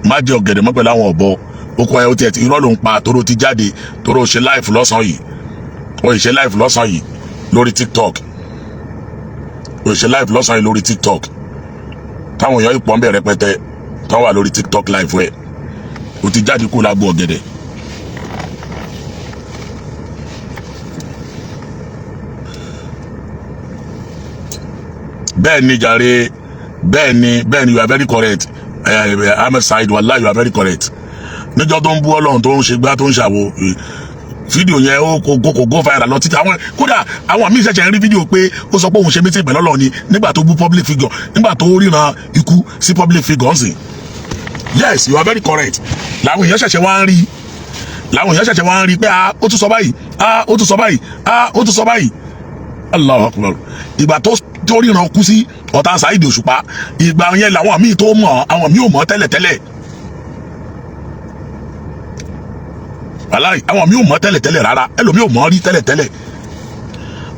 má jẹ ọ̀gẹ̀dẹ̀ mọ́ pẹ̀lú àwọn ọ̀bọ. Ó kọ́ ẹ, ó tiẹ̀ irọ́ ló ń pa. Toró ti jáde, toró ṣe live lọ́sàn-án yìí, ó ṣe live lọ́sàn-án yìí lórí TikTok, ó ṣe live lọ́sàn-án yìí lórí TikTok, táwọn èèyàn ìpọ́n bẹ̀ rẹpẹtẹ táwọn wà lórí TikTok live ẹ̀. Ó ti jáde kó lágbo ọ̀gẹ̀dẹ̀. Bẹ́ẹ̀ ni jàre, bẹ́ẹ̀ ni, bẹ́ẹ̀ ni. You are very correct, Ahmed Said. Wallahi, you are very correct. Níjọ́ tó ń bú Ọlọ́run, tó ń ṣe gbá, tó ń ṣàwo, fídíò yẹn ó kò go viral lọ títí. Àwọn kódà àwọn míì ṣẹ̀ṣẹ̀ ń rí fídíò pé ó sọ pé òun ṣe meeting pẹ̀lú Ọlọ́run ni nígbà tó bú public figure, nígbà tó ríran ikú sí public figure ńsìn. Yes, you are very correct. Làwọn èèyàn ṣẹ̀ṣẹ̀ wá ń rí, làwọn èèyàn ṣẹ̀ṣẹ̀ wá ń rí pé ah, ó tún sọ báyìí, ah, ó tún sọ báyìí, ah, ó tún sọ báyìí. Allahu Akbar. Ìgbà tó ríran kú sí ọ̀tá Saheed Òṣùpá, ìgbà yẹn làwọn míì tó mọ̀. Àwọn míì ò mọ̀ tẹ́lẹ̀tẹ́lẹ̀. Wàláì, àwọn míì ò mọ̀ tẹ́lẹ̀tẹ́lẹ̀ rárá. Ẹlòmíì ò mọ̀ rí tẹ́lẹ̀tẹ́lẹ̀.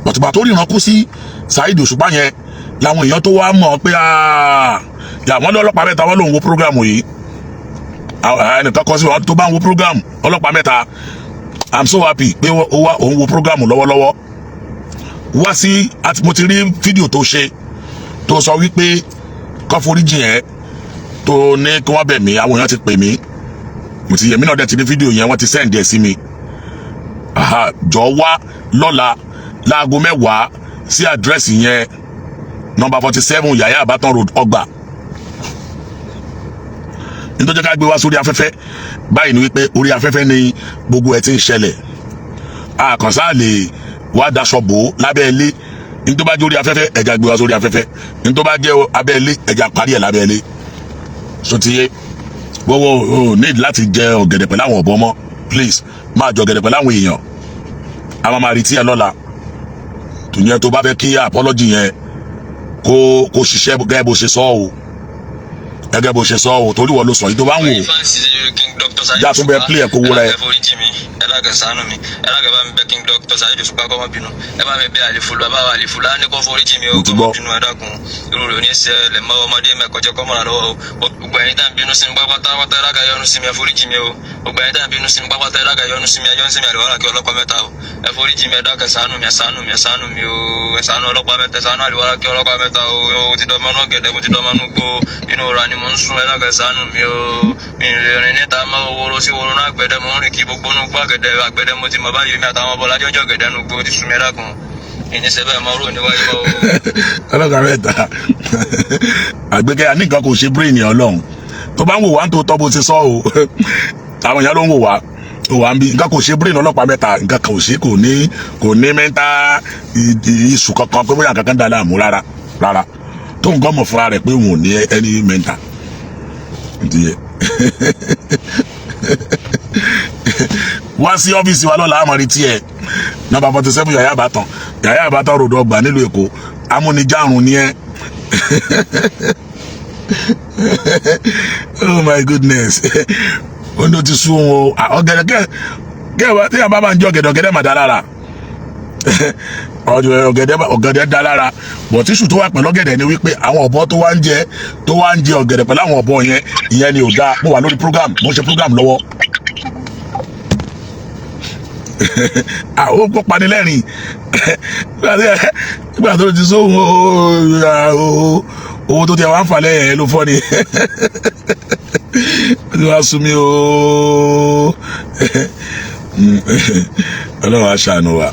Bọ̀tùgbà tó ríran kú sí Saheed Òṣùpá yẹn làwọn èèyàn tó wá mọ̀ pé àwọn ọlọ́pàá mẹ́ta wọn lòun wo program yìí. Ẹnìkan kọ sí wọn tó bá ń wo program ọlọ́pàá mẹ́ta. I'm so happy pé ó wá, òun wo program lọ́wọ́lọ́wọ́. Wá sí àti mo ti rí fídíò tó ṣe, tó sọ wípé kọ́ foríjì ẹ̀, tó ní kí wọ́n bẹ̀ mí. Àwọn èèyàn ti pè mí, mo ti yẹ̀mí náà dẹ̀ ti ní fídíò yẹn, wọ́n ti send ẹ̀ sí mi. Jọ wá lọ́la láago 10 sí àdírẹ́sì yẹn, nọ́mbà 47 Yàyà Àbátán Road, Ọgbà. Nítorí ká gbé wá sórí afẹ́fẹ́ báyìí ni wípé orí afẹ́fẹ́ ni gbogbo ẹ̀ ti ń ṣẹlẹ̀. Àkànṣá lè wá daṣọ bò ó lábẹ́ ilé. Ní tó bá jẹ́ orí afẹ́fẹ́, ẹ̀já gbé wá sórí afẹ́fẹ́. Ní tó bá jẹ́ abẹ́ ilé, ẹ̀já parí ẹ̀ lábẹ́ ilé. Sotiye gbogbo o need láti jẹ ọ̀gẹ̀dẹ̀ pẹ̀lú àwọn ọ̀bọ mọ́. Please, máa jẹ ọ̀gẹ̀dẹ̀ pẹ̀lú àwọn èèyàn. A máa retí ẹ lọ́la. Tòyẹn tó bá fẹ́ kí apology yẹn kó ṣiṣẹ́ gẹ́gẹ́ bó ṣe sọ o, gẹ́gẹ́ bó ṣe sọ o, torí wọ́n ló sọ yìí tó bá ń wò. Já tún bẹ play ẹ̀ kó wúra ẹ. Ẹ dákẹ́ ṣàánú mi. Ẹ dákẹ́ bá mi bẹ̀ King Dr. Saheed Òṣùpá kó má bínú. Ẹ bá mi bẹ̀ Àlìfùlù, bàbá wa Àlìfùlà ní kó foríjì mi o. Mo ti Kó má gbọ́. bínú. Ẹ dákun, irú rẹ̀ ò ní ṣẹlẹ̀ mọ́. Ọmọdé mẹ́kọ̀jẹ́ kọ́ mọ́ra lọ́wọ́ o. Gbogbo ẹ̀yin tá ń bínú sí mi pátápátá, ẹ dákẹ́ yọ́nú sí mi, ẹ foríjì mi o. Gbogbo ẹ̀yin tá ń bínú sí mi pátápátá, ẹ dákẹ́ yọ́nú sí mi, ẹ yọ́nú sí mi. Àlùwárà kí ọlọ́pàá mẹ́ta o, ẹ foríjì mi. Ẹ dákẹ́ ṣàánú mi, ẹ ṣàánú mi, ẹ ṣàánú mi o. Ẹ ṣàánú ọlọ́pàá mẹ́ta, ẹ ṣàánú àlùwárà kí ọlọ́pàá mẹ́ta o. O ti dọmọ náà gẹ̀dẹ̀, mo ti dọmọ nú gbó, inú ra ni mo ń sùn. Ẹ dákẹ́ ṣàánú mi o. Mi ì lè rìn níta mọ́. Owó sí woro náà àgbẹ̀dẹ mo ń rìn kí gbogbo nú gbó àgẹ̀dẹ̀ àgbẹ̀dẹ mo ti mọ̀ báyìí. Mi àtàwọn ọbọ̀ lájọ́jọ́ gẹ̀dẹ̀ nú gbó ti sú mi. Ẹ dákun, ìníṣẹ́ bẹ́ẹ̀ mọ́ rò níwájú mọ́ o. Ọlọ́pàá mẹ́ta, àgbẹ̀kẹ́ àní nǹkan kò ṣe brain ọlọ́run tó bá ń wò wá ń tó tọ́ bó ti sọ o. Àwọn èèyàn ló ń wò wá, ó wà ń bí. Nǹkan kò ṣe brain ọlọ́pàá mẹ́ta, nǹkan kò ṣe, kò ní mental issue kankan pé bóyá nǹkan kan dá láàmú rárá rárá, tó nǹkan mọ̀ fúnra rẹ̀ pé òun ò ní any mental ǹdíyẹ. Wá sí ọ́fíìsì wa lọ́la, àmọ́ retí ẹ̀, nọ́mbà 47 Yàyà Àbátan, Yàyà Àbátan Road, Ọgbà, nílùú Èkó. Amúnijárun ni ẹ́. Oh my goodness, ó ní o ti sún o. Ọ̀gẹ̀dẹ̀ kẹ́ kẹ́ tí yàrá bá máa ń jẹ ọ̀gẹ̀dẹ̀, ọ̀gẹ̀dẹ̀ mà dá lára. Ọ̀gẹ̀dẹ̀, ọ̀gẹ̀dẹ̀ dá lára, but issue tó wà pẹ̀lú ọ̀gẹ̀dẹ̀ ni wípé àwọn ọ̀bọ tó wá ń jẹ ọ̀gẹ̀dẹ̀ pẹ̀lú àwọn ọ̀bọ yẹn, ìyẹn ni ò dáa. Mo wà lórí program, mo ń ṣe program lọ́wọ́. Àwọn kò panilẹ́rìn nígbà tó ti sóhun owó tó ti wá ń fà lẹ́yìn ẹ̀ ló fọ́ ni ó ti wá sú mi o. Ọlọ́run á ṣàánú wa.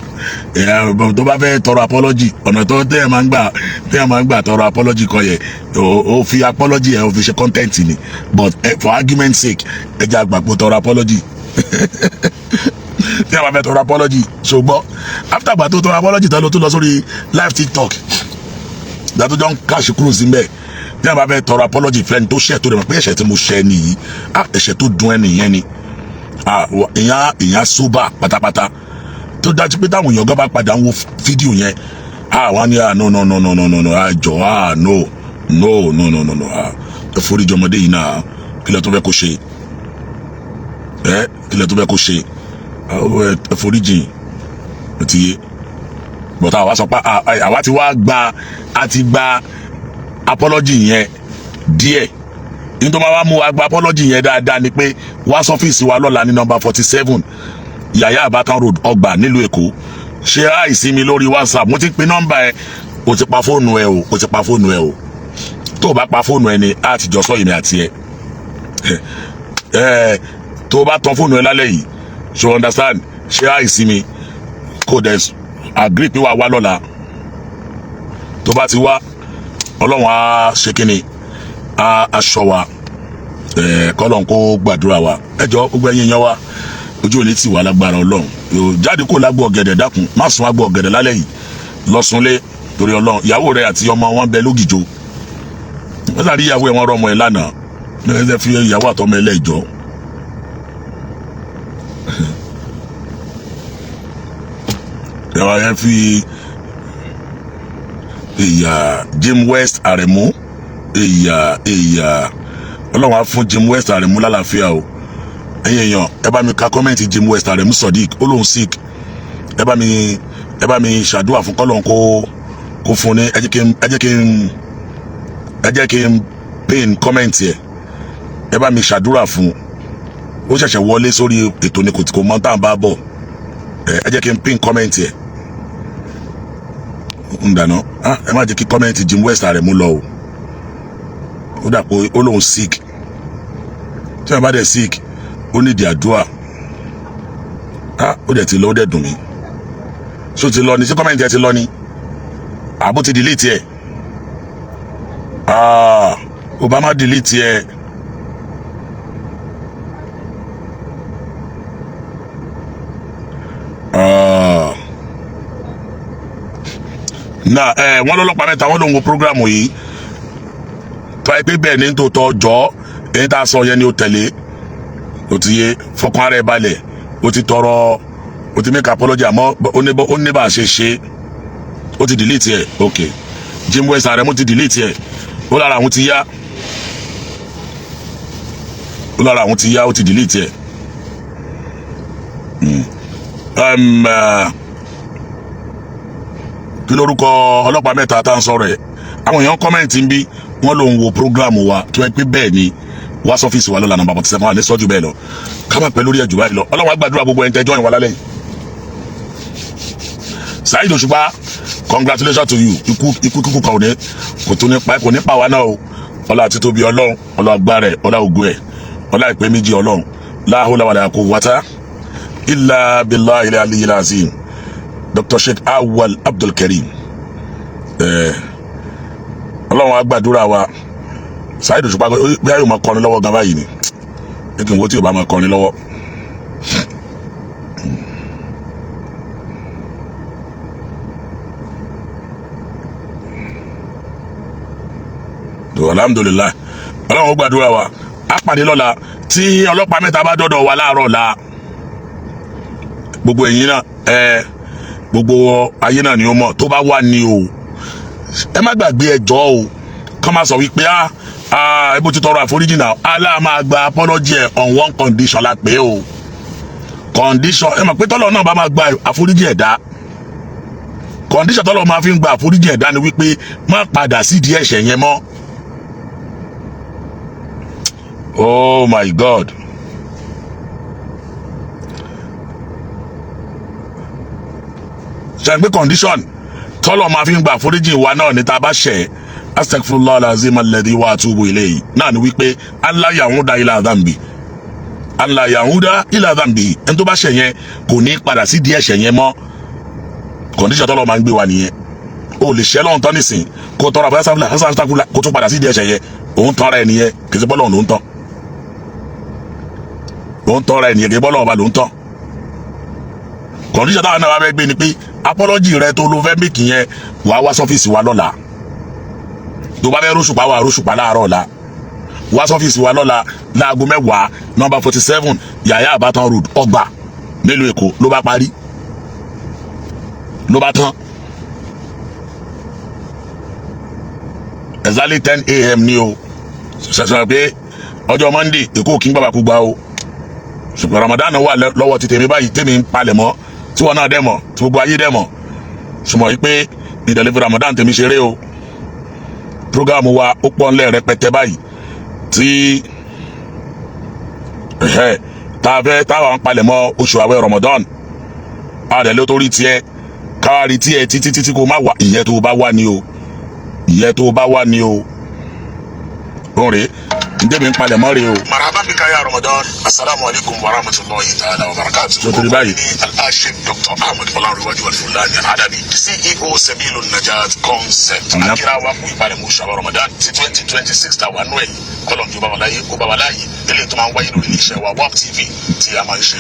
Tó bá fẹ́ tọrọ apology, ọ̀nà tó tẹ́yẹ̀ máa ń gbà tọrọ apology kọ yẹ, ó fi apology ẹ̀, ó fi ṣe content ni. But for argument sake, ẹ jẹ́ àgbàgbọ́ tọrọ apology. Tí a bá fẹ́ tọrọ apology, ṣùgbọ́n after gbà tó tọrọ apology tán, ló tún lọ sórí live TikTok ìgbà tó jọ ń káàṣì kúrò sí mbẹ. Tí a bá fẹ́ tọrọ apology fẹ́ni tó ṣẹ̀, tó rẹ̀ mọ̀ pé ẹ̀ṣẹ̀ tí mo ṣẹ̀ nìyí, ah, ẹ̀ṣẹ̀ tó dùn ẹ́ nìyẹn ni, ah, ìyẹn sober pátápátá, tó dájú pé táwọn èèyàn gan bá padà ń wo fídíò yẹn, ah, wọ́n á ní, "Ah, no, no, no, no, no, no, no, ah, jọ, ah, no, no, no, no, no, no, ah, ẹ foríjì ọmọdé yìí náà. Kílẹ̀ tó fẹ́ kó ṣe ẹ? Kílẹ̀ tó fẹ́ kó ṣe? Ẹ foríjì." Ó ti yé, but àwa sọ pé àwa ti wá gba, a ti gba apology yẹn díẹ̀. Ní tó máa wá mú wa gba apology yẹn dáadáa ni pé wá sọ́fíìsì wa lọ́la ní nọ́mbà 47 Yàyà Àbátan Road, Ọgbà, nílùú Èkó. Ṣe àìsí mi lórí WhatsApp. Mo ti pe nọ́mbà ẹ, o ti pa fóònù ẹ o, o ti pa fóònù ẹ o. Tó o bá pa fóònù ẹ ni a ti jọ sọ èmi àti ẹ. Ẹ tó o bá tan fóònù ẹ lálẹ́ yìí, ṣe understand? Ṣe àìsí mi, kò dẹ̀ agree pé wàá wá lọ́la. Tó bá ti wá, Ọlọ́run á ṣe kínni, á aṣọ wa ẹ, kọ́lọ́n kó gbàdúrà wa. Ẹ jọ, gbogbo ẹ̀yin yan wa, ojú òní tì wá lágbára Ọlọ́run. Yóò jáde kó lágbo ọ̀gẹ̀dẹ̀. Dákun, má sùn agbo ọ̀gẹ̀dẹ̀ lálẹ́ yìí, lọ sunlé torí Ọlọ́run. Ìyàwó rẹ àti ọmọ wọn bẹ lógìjó. Wọ́n sàrí ìyàwó ẹ̀, wọ́n rọmọ ẹ̀ lánàá. Ẹ fi ìyàwó àtọmọ ẹ lẹ́jọ́. Ìyàwó ẹ fi ìyà Jim West Aremu. Ìyà ìyà, Ọlọ́run á fún Jim West Aremu lálàáfíà o. Ẹ̀yin èèyàn, ẹ bá mi ka comment. Jim West Aremu Sodiq, ó lóun sick. Ẹ bá mi ṣàdúrà fún kọ́lọ́n kó fún ní. Ẹ jẹ́ kí n pin comment yẹ. Ẹ bá mi ṣàdúrà fún. Ó ṣẹ̀ṣẹ̀ wọlé sórí ètò ní kò mọ tá à ń bá bọ̀. Ẹ jẹ́ kí n pin comment yẹ ń dáná. Ẹ má jẹ́ kí comment Jim West Aremu lọ o. Ó dà pé ó lóun sick. Tí wọ́n bá dẹ̀ sick, ó nídìí àdúrà. Ah, ó dẹ̀ ti lọ, ó dẹ̀ dùn mí. Ṣó ti lọ ni? Ṣé comment ẹ ti lọ ni, àbó ti delete ẹ? Ah, Obama delete ẹ. Ah. Na ẹ wọ́n lọ́lọ́pàá mẹ́ta, wọ́n ló ń wo program yìí. Tó ẹ pé bẹ́ẹ̀ ní tòótọ́, jọ, èyí tá a sọ yẹn ni ó tẹ̀lé. O ti yé, fọkàn ara ẹ balẹ̀. O ti tọrọ, o ti make apology, àmọ́ ó ní bá a ṣe ṣe. Ó ti delete ẹ. Ok, Jim West Aremu ti delete ẹ. Ó lára àwọn ti yá, ó lára àwọn ti yá, ó ti delete ẹ. Kí lórúkọ ọlọ́pàá mẹ́ta tá à ń sọ̀rọ̀ ẹ̀? Àwọn èèyàn comment ń bí wọ́n lòun wo program wa tó ẹ pé bẹ́ẹ̀ ni. Wá sọ́fíìsì wa lọ́la, number 47. Àní sọ́jú bẹ́ẹ̀ lọ, ká má pẹ́ lórí ẹ̀jù báyìí lọ. Ọlọ́run á gbàdúrà gbogbo ẹ̀ ń tẹ́jọ́ ìwà lálẹ́ yìí. Saheed Òṣùpá, congratulations to you. Ikú ikú kíkú kan ò ní kò tún ní pa, kò ní pa wá náà o. Ọlá àti tóbi Ọlọ́run, ọlá agbára ẹ̀, ọlá ògo ẹ̀, ọlá ìpè méjì Ọlọ́run. La hawla wala quwwata illa billahi al-aliyyil azim. Dr. Sheikh Awal Abdulkareem, Ọlọ́run á gbàdúrà wa. Saheed Òṣùpá bí a yóò máa kọrin lọ́wọ́ gan báyìí ni ní kí n wo tí yóò bá máa kọrin lọ́wọ́. Tó alhamdulillahi, Ọlọ́run ó gbàdúrà wa. Á pàdé lọ́la. Tí ọlọ́pàá mẹ́ta bá dọ́dọ̀ wa láàárọ̀ ọ̀la, gbogbo ẹ̀yin náà, ẹ gbogbo ayé náà ni ó mọ̀ tó bá wà ní o. Ẹ má gbàgbé ẹjọ́ o, kọ́ máa sọ wípé ah ah, ẹ bó ti tọrọ àforíjì náà, Allah máa gba apology ẹ on one condition la pé o. Condition, ẹ mọ̀ pé tọ́lọ̀ náà bá máa gba àforíjì ẹ̀dá, condition tọ́lọ̀ máa fi ń gba àforíjì ẹ̀dá ni wípé má padà sídìí ẹ̀ṣẹ̀ yẹn mọ́. Oh my God, ṣe pé condition tọ́lọ̀ máa fi ń gba àforíjì wa náà ní tá a bá ṣẹ̀, astaghfirullah alazim alladhi wa atubu ilayhi, náà ni wípé alla yahuda ila dhanbi, alla yahuda ila dhanbi. Ẹni tó bá ṣẹ̀ yẹn kò ní padà sí díẹ̀ ẹ̀ṣẹ̀ yẹn mọ́. Condition tọ́lọ̀ máa ń gbé wa nìyẹn. O lè ṣẹ́ lọ́hùn tán nísìn, kó tọrọ àbúrò sáfúlà sáfúlà, kó tún padà sí díẹ̀ ẹ̀ṣẹ̀ yẹn. Òun tọ́ra ẹ̀ nìyẹn, kì í ṣe bọ́lọ̀ ló ń tán. Òun tọ́ra ẹ̀ nìyẹn, kì í bọ́lọ̀ ọba ló ń tán. Condition táwọn náà wá fẹ́ gbé ni pé apology rẹ tó ló fẹ́ make yẹn, wàá wá sọ́fíìsì wa lọ́la. Tó bá fẹ́ róṣùpá, wà róṣùpá láàárọ̀ ọ̀la. Wá sọ́fíìsì wa lọ́la láago 10, number 47, Yàyà Àbátan Road, Ọgbà, nílùú Èkó. Ló bá parí, ló bá tán. Exactly 10 a.m. ni o. Ṣẹṣẹ pé ọjọ́ Monday, Èkó kí n gbàgbà kú gbà o, ṣùgbọ́n Ramadan wà lọ́wọ́ ti tèmi báyìí, tèmi ń palẹ̀ mọ́, tí wọn náà dẹ̀ mọ̀, tí gbogbo ayé dẹ̀ mọ̀. Ṣùgbọ́n yìí pé ìdẹ̀lẹ́ fi Ramadan tèmi ṣeré o. Program wa ó pọ̀ ńlẹ̀ rẹpẹtẹ báyìí tí tá a fẹ́ táwa ń palẹ̀ mọ́ oṣù àwẹ̀ Ramadan. A rẹ̀ ló torí tiẹ̀ káwárí tiẹ̀ títí títí kó má wà. Ìyẹn tó bá wà ní o, ìyẹn tó bá wà ní o. Òun rèé, ǹjẹ́ mi ń palẹ̀ mọ́ rèé o. Marhaban bika ya Ramadan. Assalamu alaikum wa rahmatullahi ta'ala wa barakatuh. Sotiri báyìí. Al-Ashim Dr. Ahmed Ọlárẹ̀wájú Al-Fulani Al-Adabi, CEO Sabilun Najat Concept. Yep. Akira wa kú ìpalẹ̀mọ́ oṣù àwọn Ramadan ti 2026 ta wà nú ẹ̀. Kọ́lọ̀ ní bá wa láyé, kó bá wa láàyè. Eléyìí tó máa ń wáyé lórí iléeṣẹ́ wa WAP TV tí a máa ń ṣe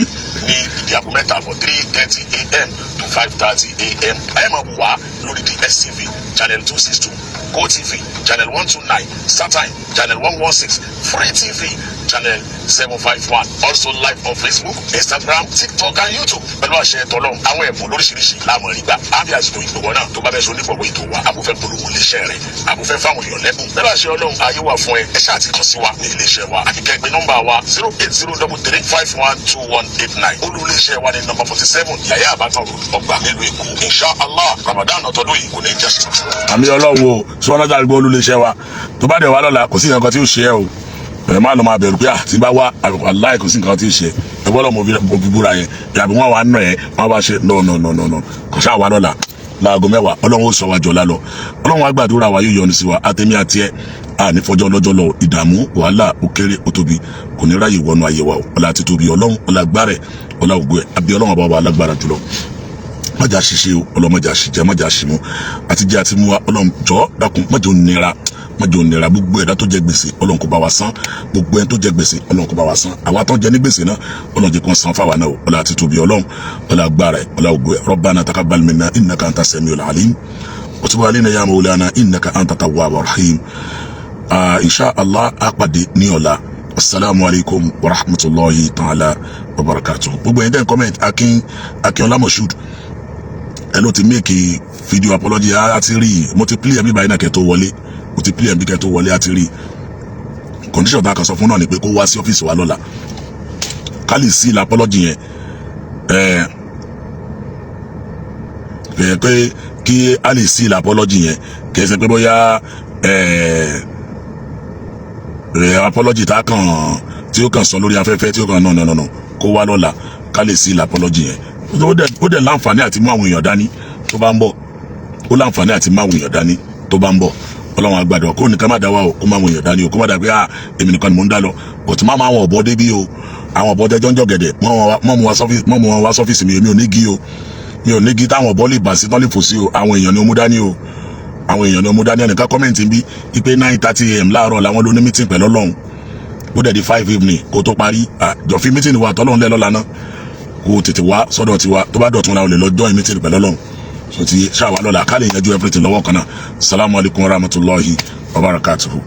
ní ìdí aago 3:30, 3:30 a.m. to 5:30 a.m. Ẹ máa wò wá lórí DSTV channel 262, GoTV channel 129, StarTime channel 116, Free TV channel 751. Also live on Facebook, Instagram, TikTok and YouTube. Pẹ̀lú àṣẹ tọ́lọ́, àwọn ẹ̀bùn lóríṣiríṣi láàmú rí gbà. Àbí àsìkò ìgbòho náà tó bá fẹ́ so onígbọ̀wọ́ ètò wa, àbúfẹ́ polówó iléeṣẹ́ rẹ̀, àbúfẹ́ fáwọn èèyàn lẹ́bùn. Pẹ̀lú àṣẹ Ọlọ́run, ayé wà fún ẹ. Ẹ ṣáà ti kàn sí wa ní iléeṣẹ́ wa. Àti kẹ́ pè nọ́mbà wa 08033512189. Olú iléeṣẹ́ wa ní number 47, Yàyà Àbátan Road, Ọgbà, nílùú Èkó. Insha Allah, Ramadan ọ̀tọ́dún yìí kò ní jẹ́ sí. Àmì Ọlọ́run o. Sọ́nà tàbí olú iléeṣẹ́ wa tó bá dẹ̀ wá lọ́la, kò sí nǹkan tí ó ṣe ẹ́ o. Ẹ má lọ máa bẹ̀rù pé àti bá wá aláì, kò sí nǹkan tí ó ṣe ẹ. Bọ́lọ̀ mo fi búra yẹn yàbí wọ́n wà nù ẹ̀, wọ́n bá ṣe no, no, no, no, no. Kò ṣáà wá lọ́la láago 10. Ọlọ́run ó sọ wa jọ̀la lọ. Ọlọ́run á gbàdúrà wa, yóò yọ́nú sí wa. Àtẹ̀mí àti ẹ̀ àní fọjọ́ lọ́jọ́ lọ. Ìdààmú, wàhálà, ó kéré, ó tóbi, kò ní ráyè wọnú ayé wa o. Ọlá àti tóbi Ọlọ́run, ọlá agbára ẹ̀, ọlá ògo ẹ̀, àbí Ọlọ́run ọba wa alágbára jùlọ, májà ṣiṣẹ́ o. Ọlọ́mọjà ṣìjẹ́, májà ṣìmú àti jẹ́ àti mú wa. Ọlọ́run jọ̀ọ́, dákun, májò nira, májò nira. Gbogbo ẹ̀dá tó jẹ gbèsè, Ọlọ́run kó bá wa san. Gbogbo ẹni tó jẹ gbèsè, Ọlọ́run kó bá wa san. Àwa tó ń jẹ ní gbèsè náà, Ọlọ́run jẹ́ kó san fáwa náà o. Ọlá àti tóbi Ọlọ́run, ọlá agbára ẹ̀, ọlá ògo ẹ̀. Rabbana taqabbal minna innaka anta samiul alim wa tub alayna ya mawlana innaka anta tawwabur rahim. Insha Allah, á pàdé ní ọ̀la. Asalaamu alaykum wa rahmatulahi ta'ala wa barakatuh. Gbogbo ẹ̀yin tẹ́ ń comment, Akin Akínọlá Moshood, ẹ ló ti make video apology, a ti rí i. Mo ti play ẹbí báyìí náà kẹ́ tó wọlé. Mo ti play ẹbí kẹ́ tó wọlé, a ti rí i. Condition tá a kàn sọ fún náà ni pé kó wá sí ọ́fíìsì wa lọ́la, ká lè seal apology yẹn. Ẹ ẹ pé kí a lè seal apology yẹn, kì í ṣe pé bóyá ẹ apology tá a kàn tí ó kàn sọ lórí afẹ́fẹ́ tí ó kàn, no, no, no, no, kó wá lọ́la ká lè seal apology yẹn. Ó dẹ̀ láǹfààní àti mú àwọn èèyàn dání tó bá ń bọ̀. Ó láǹfààní àti mú àwọn èèyàn dání tó bá ń bọ̀. Ọlọ́run àgbàdo kó nìkan má dá wa o, kó má àwọn èèyàn dání o, kó má dà pé, ah, èmi nìkan ni mò ń dá lọ. Kò tí má máa àwọn ọ̀bọ débí o. Àwọn ọ̀bọ tẹjọ́ ń jọ gẹ̀dẹ̀ mọ́ mu wá sọ́fíìsì mi. Èmi ò ní gí o, mi ò ní gí táwọn ọ̀bọ lè bà sí tán lè fò sí o. Àwọn èèyàn ni ó mú dání o, àwọn èèyàn ni ó mú dání. Ẹnìkan comment ń bí ipe 9:30 a.m. láàárọ̀ làwọn ló ní meeting pẹ̀lú Ọlọ́run, ó dẹ̀ di 5 evening kó tó parí. Jọ fi meeting wa tọ́lọ́run lẹ́ lọ́la náà, kó tètè wá sọ́dọ̀ tiwa. Tó bá dọ̀tún la, ò lè lọ join meeting pẹ̀lú Ọlọ́run. So ti ṣáà wá lọ́la ká lè yanjú everything lọ́wọ́ kan náà. Salamu alaykum wa rahmatulahi wa barakatuhu.